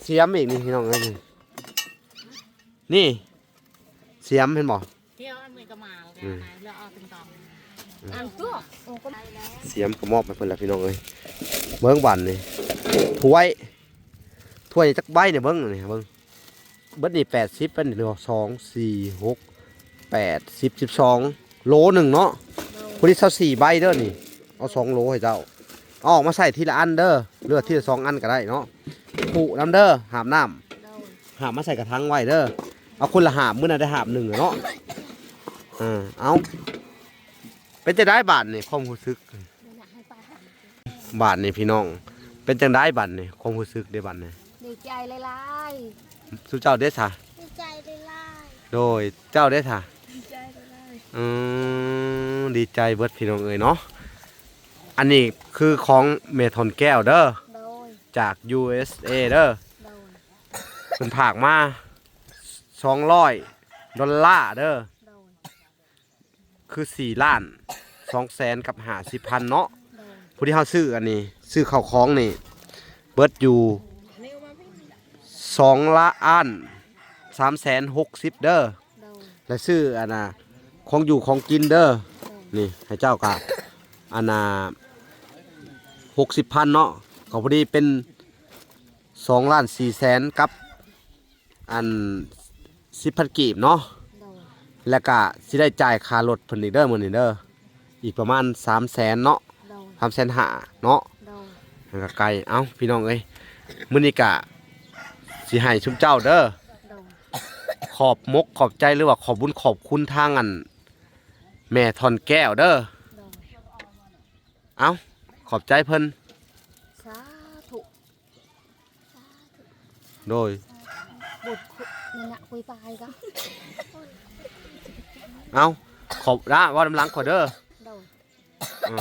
ສຽມອີກນີ້ ພີ່ນ້ອງເອີຍ ນີ້ ນີ້ ສຽມ ເຫັນບໍ່? ດຽວອັນນີ້ກໍມາແລ້ວ ອືມ ເລືອກເອົາເປັນຕອນ ອັນຕົວະ ສຽມກໍມອບໃຫ້ເພິ່ນແລ້ວ ພີ່ນ້ອງເອີຍ. ເບິ່ງບາດນີ້ ຖ້ວຍ ຖ້ວຍຈັກໃບນີ້ ເບິ່ງນີ້ ເບິ່ງ ເບິດນີ້ແປດສິບ ເປັນ ສອງ ສີ່ ຫົກ ແປດ ສິບ ສິບສອງ ໂລໜຶ່ງເນາະ. ໂດຍ ພໍດີຊາວສີ່ໃບເດີນີ້ ເອົາສອງໂລໃຫ້ເຈົ້າ ເອົາອອກມາໃສ່ທີລະອັນເດີ ຫຼືວ່າທີລະສອງອັນກໍໄດ້ເນາະ. ຄຸນຳເດີ ຫາບນ້ຳ ໂດຍ ຫາບມາໃສ່ກະຖັງໄວ້ເດີ ເອົາຄົນລະຫາບ ມື້ນັ້ນໄດ້ຫາບໜຶ່ງເນາະ. ເອີ ເອົາ ເປັນຈັ່ງໃດບາດນີ້ ຄວາມຮູ້ສຶກ? ບາດນີ້ພີ່ນ້ອງ ເປັນຈັ່ງໃດບາດນີ້ ຄວາມຮູ້ສຶກເດ້ບາດນີ້? ດີໃຈຫຼາຍໆ. ຊຸມເຈົ້າເດ້ສະ? ດີໃຈຫຼາຍໆ. ໂດຍ ເຈົ້າເດ້ສະ? ດີໃຈຫຼາຍໆ. ອືມ ດີໃຈເບິດພີ່ນ້ອງເອີຍເນາະ. ອັນນີ້ຄືຂອງແມ່ທ່ອນແກ້ວເດີ ໂດຍ ຈາກ ຢູເອສເອ ເດີ ໂດຍ ເພິ່ນຝາກມາສອງຮ້ອຍດອນລາເດີ ໂດຍ ຄືສີ່ລ້ານສອງແສນກັບຫ້າສິບພັນເນາະ. ໂດຍ ຜູ້ທີ່ເຮົາຊື້ອັນນີ້ ຊື້ເຂົ້າຂອງນີ້ ເບິດຢູ່ສອງລ້ານສາມແສນຫົກສິບເດີ ໂດຍ ແລະ ຊື້ອັນນ່າ ຂອງຢູ່ຂອງກິນເດີ ໂດຍ ນີ້ໃຫ້ເຈົ້າກະອັນນ່າ ຫົກສິບພັນເນາະ ກໍພໍດີເປັນສອງລ້ານສີ່ແສນກັບ ອັນ ສິບພັນກີບເນາະ ໂດຍ ແລ້ວກະຊິໄດ້ຈ່າຍຄ່າລົດເພິ່ນອີກເດີມື້ນີ້ເດີ ອີກປະມານສາມແສນເນາະ ໂດຍ ສາມແສນຫ້າເນາະ ໂດຍ ມັນກະໄກ. ເອົ້າ ພີ່ນ້ອງເອີຍ ມື້ນີ້ກະຊິໃຫ້ຊຸມເຈົ້າເດີ ໂດຍ ຂອບມົກຂອບໃຈ ຫຼືວ່າຂອບບຸນຂອບຄຸນທາງອັນ ແມ່ທ່ອນແກ້ວເດີ ໂດຍ ເອົ້າ ຂອບໃຈເພິ່ນ ສາທຸ. ໂດຍ ບຸດຄຸ ນັ້ນນະ ຄຸຍປາຍກໍ ເອົ້າ ຂອບລະ ເວົ້ານຳຫຼັງຂ້ອຍເດີ ໂດຍ ເອີ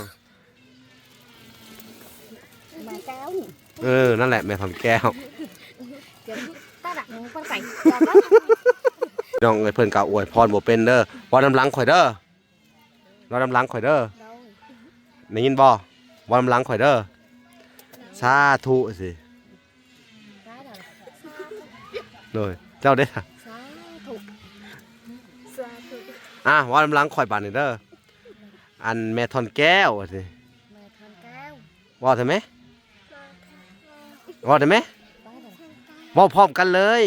ແມ່ແກ້ວ ເອີ ນັ້ນແຫຼະ ແມ່ທອນແກ້ວ ຕາດັກມັນໄປ ນ້ອງເອີຍ ເພິ່ນກໍອວຍພອນບໍ່ເປັນເດີ ເວົ້ານຳຫຼັງຂ້ອຍເດີ ເວົ້ານຳຫຼັງຂ້ອຍເດີ ໂດຍ ໄດ້ຍິນບໍ່? ເວົ້ານຳຫຼັງຂ້ອຍເດີ ສາທຸ ຊິ ໂດຍ ເຈົ້າເດ້ ສາທຸ ສາທຸ ອ່າ ເວົ້ານຳຫຼັງຂ້ອຍບາດນີ້ເດີ ອັນແມ່ທອນແກ້ວ ຊິ ແມ່ທອນແກ້ວ ເວົ້າໄດ້ໄໝ? ເວົ້າໄດ້ໄໝ? ເວົ້າພ້ອມກັນເລີຍ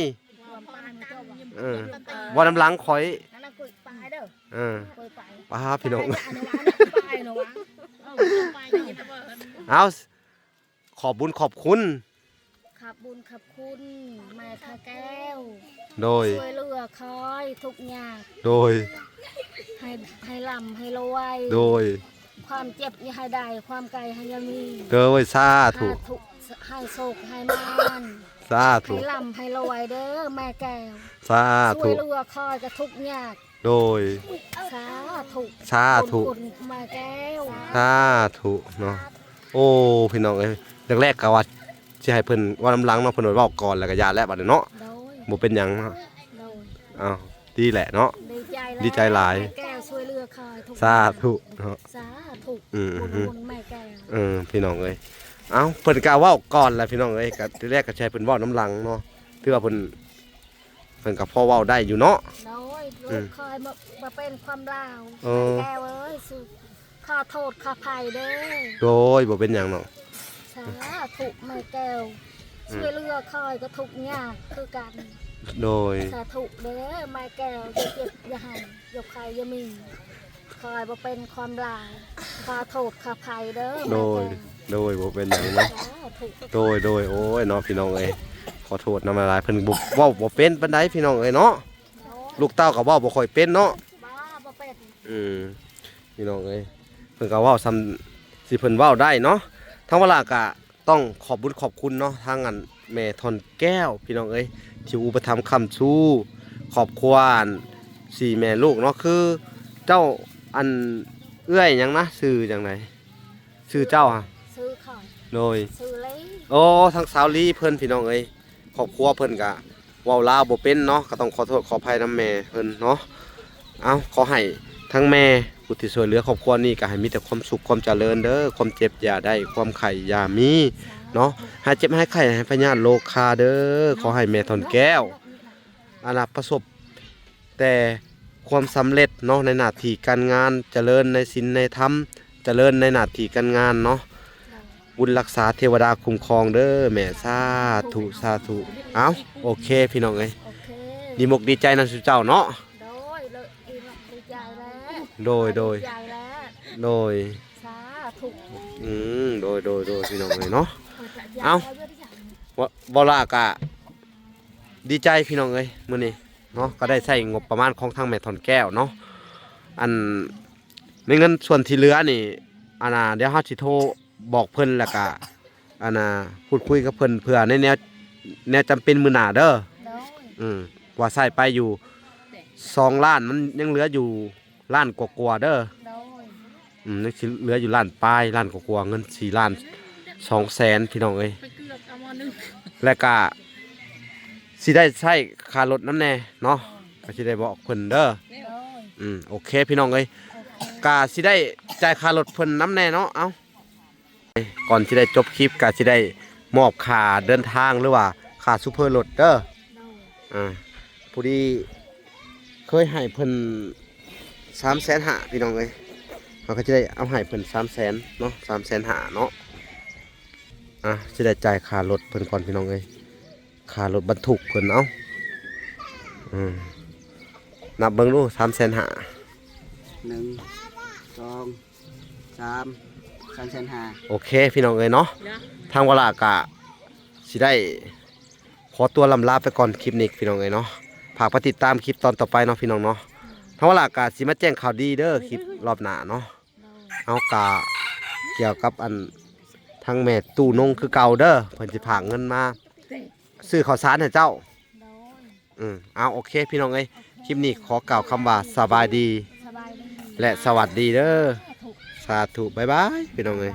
ເອີ ເວົ້ານຳຫຼັງຂ້ອຍ ເອີ ປາ ພີ່ນ້ອງ ເອົາ ຂອບບຸນຂອບຄຸນ ຂອບບຸນຂອບຄຸນແມ່ທາແກ້ວ ໂດຍ ຊ່ວຍເຫຼືອຄອຍທຸກຍາກ ໂດຍ ໃຫ້ ໃຫ້ລ່ຳໃຫ້ລວຍ ໂດຍ ຄວາມເຈັບຢ່າໃຫ້ໄດ້ ຄວາມໄກໃຫ້ຢ່າມີ ໂດຍ ສາທຸ ສາທຸ ໃຫ້ໂຊກໃຫ້ໝານ ສາທຸ ໃຫ້ລ່ຳໃຫ້ລວຍເດີແມ່ແກ້ວ ສາທຸ ຊ່ວຍເຫຼືອຄອຍກະທຸກຍາກ ໂດຍ ສາທຸ ສາທຸ ຂອບຄຸນມາແກ້ວ ສາທຸເນາະ ໂອ້ ພີ່ນ້ອງເອີຍ ແລກໆກໍວ່າຊິໃຫ້ເພິ່ນເວົ້ານຳຫຼັງເນາະ ເພິ່ນວ່າເວົ້າກ່ອນ ແລ້ວກໍຢ່າແລ້ວບັດນີ້ເນາະ ໂດຍ ບໍ່ເປັນຫຍັງເນາະ ໂດຍ ເອົ້າ ດີແຫຼະເນາະ ດີໃຈຫຼາຍ ດີໃຈຫຼາຍ ແມ່ແກ້ວຊ່ວຍເຫຼືອຂ້າທຸກ ສາທຸເນາະ ສາທຸ ອືມ ບຸນແມ່ແກ້ວ ເອີ ພີ່ນ້ອງເອີຍ ເອົ້າ ເພິ່ນກໍເວົ້າກ່ອນແຫຼະ ພີ່ນ້ອງເອີຍ ກໍທີແລກກໍຊິໃຫ້ເພິ່ນເວົ້ານຳຫຼັງເນາະ ຖືວ່າເພິ່ນ ເພິ່ນກໍພໍເວົ້າໄດ້ຢູ່ເນາະ ໂດຍ ອືມ ລູກຄອຍມາ ມາເປັນຄວາມລາວ ເອີ ແມ່ແກ້ວເອີຍ ຂໍໂທດຂໍອະໄພເດີ ໂດຍ ບໍ່ເປັນຫຍັງເນາະ ສາທຸແມ່ແກ້ວ ອືມ ຊ່ວຍເຫຼືອຄອຍກໍທຸກຍາກຄືກັນ ໂດຍ ສາທຸເດີແມ່ແກ້ວ ຢ່າເຈັບຢ່າໄຫ້ ຢ່າໄຂ້ຢ່າມີ ຄອຍບໍ່ເປັນຄວາມລາວ ຂໍໂທດຂໍອະໄພເດີ ໂດຍ ແມ່ແກ້ວ ໂດຍ ບໍ່ເປັນຫຍັງເນາະ ສາທຸ ໂດຍ ໂດຍ ໂອ້ຍເນາະ ພີ່ນ້ອງເອີຍ ຂໍໂທດນຳຫຼາຍໆ ເພິ່ນບໍ່ ເວົ້າບໍ່ເປັນປານໃດ ພີ່ນ້ອງເອີຍເນາະ ໂດຍ ລູກເຕົ້າກໍເວົ້າບໍ່ຄ່ອຍເປັນເນາະ ບໍ່ ບໍ່ເປັນ ອືມ ພີ່ນ້ອງເອີຍ ເພິ່ນກໍເວົ້າສ່ຳທີ່ເພິ່ນເວົ້າໄດ້ເນາະ ທາງວາລາກໍຕ້ອງຂອບບຸນຂອບຄຸນເນາະ ທາງອັນແມ່ທ່ອນແກ້ວ ພີ່ນ້ອງເອີຍ ທີ່ອຸປະຖຳຄ້ຳຊູຄອບຄົວອັນສີ່ແມ່ລູກເນາະ ຄືເຈົ້າ ອັນເອື້ອຍຫຍັງນະ ຊື່ຫຍັງໃດ? ຊື່ເຈົ້າຫະ? ຊື່ຂ້ອຍ ໂດຍ ຊື່ລີ ໂອ້ ທາງສາວລີເພິ່ນ ພີ່ນ້ອງເອີຍ ຄອບຄົວເພິ່ນກະເວົ້າລາວບໍ່ເປັນເນາະ ກໍຕ້ອງຂໍໂທດຂໍອະໄພນຳແມ່ເພິ່ນເນາະ ເອົ້າ ຂໍໃຫ້ທັງແມ່ຜູ້ທີ່ຊ່ວຍເຫຼືອຄອບຄົວນີ້ ກໍໃຫ້ມີແຕ່ຄວາມສຸກຄວາມຈະເລີນເດີ ຄວາມເຈັບຢ່າໄດ້ ຄວາມໄຂ້ຢ່າມີເນາະ ຫາຍເຈັບຫາຍໄຂ້ ຫາຍພະຍາດໂລຄາເດີ ຂໍໃຫ້ແມ່ທ່ອນແກ້ວ ອັນນະ ປະສົບ ແຕ່ຄວາມສຳເລັດເນາະ ໃນໜ້າທີ່ການງານ ຈະເລີນໃນສິນໃນທຳ ຈະເລີນໃນໜ້າທີ່ການງານເນາະ ໂດຍ ບຸນຮັກສາເທວະດາຄຸ້ມຄອງເດີແມ່ ສາທຸ ສາທຸ ເອົ້າ ໂອເຄ ພີ່ນ້ອງເອີຍ ໂອເຄ ດີມົກດີໃຈນຳສູ່ເຈົ້າເນາະ ໂດຍ ດີໃຈແລ້ວ ໂດຍ ໂດຍ ດີໃຈແລ້ວ ໂດຍ ສາທຸ ອືມ ໂດຍ ໂດຍ ໂດຍ ພີ່ນ້ອງເອີຍເນາະ ເອົ້າ ເວົ້າ ເວົ້າລະກະ ດີໃຈພີ່ນ້ອງເອີຍ ມື້ນີ້ເນາະ ກໍໄດ້ໃຊ້ງົບປະມານຂອງທາງແມ່ທ່ອນແກ້ວເນາະ ອັນ ໃນເງິນສ່ວນທີ່ເຫຼືອນີ້ ອັນນ່າ ດຽວເຮົາຊິໂທບອກເພິ່ນ ແລ້ວກະ ອັນນ່າ ພູດຄຸຍກັບເພິ່ນ ເພື່ອໃນແນວ ແນວຈຳເປັນມື້ໜ້າເດີ ໂດຍ ອືມ ວ່າໃຊ້ໄປຢູ່ສອງລ້ານ ມັນຍັງເຫຼືອຢູ່ລ້ານກວ່າໆເດີ ໂດຍ ອືມ ຍັງຊິເຫຼືອຢູ່ລ້ານປາຍ ລ້ານກວ່າໆ ເງິນສີ່ລ້ານສອງແສນ ພີ່ນ້ອງເອີຍ ໄປເກືອບເອົາໝໍ້ໜຶ່ງ ແລ້ວກະຊິໄດ້ໃຊ້ຄ່າລົດນຳແດ່ເນາະ ກໍຊິໄດ້ບອກເພິ່ນເດີ ໂດຍ ອືມ ໂອເຄ ພີ່ນ້ອງເອີຍ ໂອເຄ ກະຊິໄດ້ຈ່າຍຄ່າລົດເພິ່ນນຳແດ່ເນາະ ເອົ້າ ກ່ອນຊິໄດ້ຈົບຄລິບ ກະຊິໄດ້ມອບຄ່າເດີນທາງ ຫຼືວ່າຄ່າຊູເຟີລົດເດີ ໂດຍ ອ່າ ພໍດີເຄີຍໃຫ້ເພິ່ນສາມແສນຫ້າ ພີ່ນ້ອງເອີຍ ເຮົາກໍຊິໄດ້ເອົາໃຫ້ເພິ່ນສາມແສນເນາະ ສາມແສນຫ້າເນາະ ອ່າ ຊິໄດ້ຈ່າຍຄ່າລົດເພິ່ນກ່ອນ ພີ່ນ້ອງເອີຍ ຄ່າລົດບັນທຸກເພິ່ນ ເອົ້າ ອືມ ນັບເບິ່ງດູ ສາມແສນຫ້າ ໜຶ່ງ ສອງ ສາມ ສາມແສນຫ້າ ໂອເຄ ພີ່ນ້ອງເອີຍເນາະ ທາງວາລາກະຊິໄດ້ຂໍຕົວລ່ຳລາໄປກ່ອນຄລິບນີ້ ພີ່ນ້ອງເອີຍເນາະ ຝາກໄປຕິດຕາມຄລິບຕອນຕໍ່ໄປເນາະ ພີ່ນ້ອງເນາະ ທາງວາລາກະຊິມາແຈ້ງຂ່າວດີເດີ ຄລິບລອບໜ້າເນາະ ເຮົາກະກ່ຽວກັບອັນທາງແມ່ຕູ້ນົງຄືເກົ່າເດີ ເພິ່ນຊິພາກເງິນມາ ຊື້ເຂົ້າສານໃຫ້ເຈົ້າ. ໂດຍ ອືມ ເອົາ ໂອເຄ ພີ່ນ້ອງເອີຍ ຄລິບນີ້ຂໍກ່າວຄຳວ່າສະບາຍດີ ສະບາຍດີ ແລະ ສະຫວັດດີເດີ. ທຸກ ສາທຸ ບາຍບາຍ ພີ່ນ້ອງເອີຍ.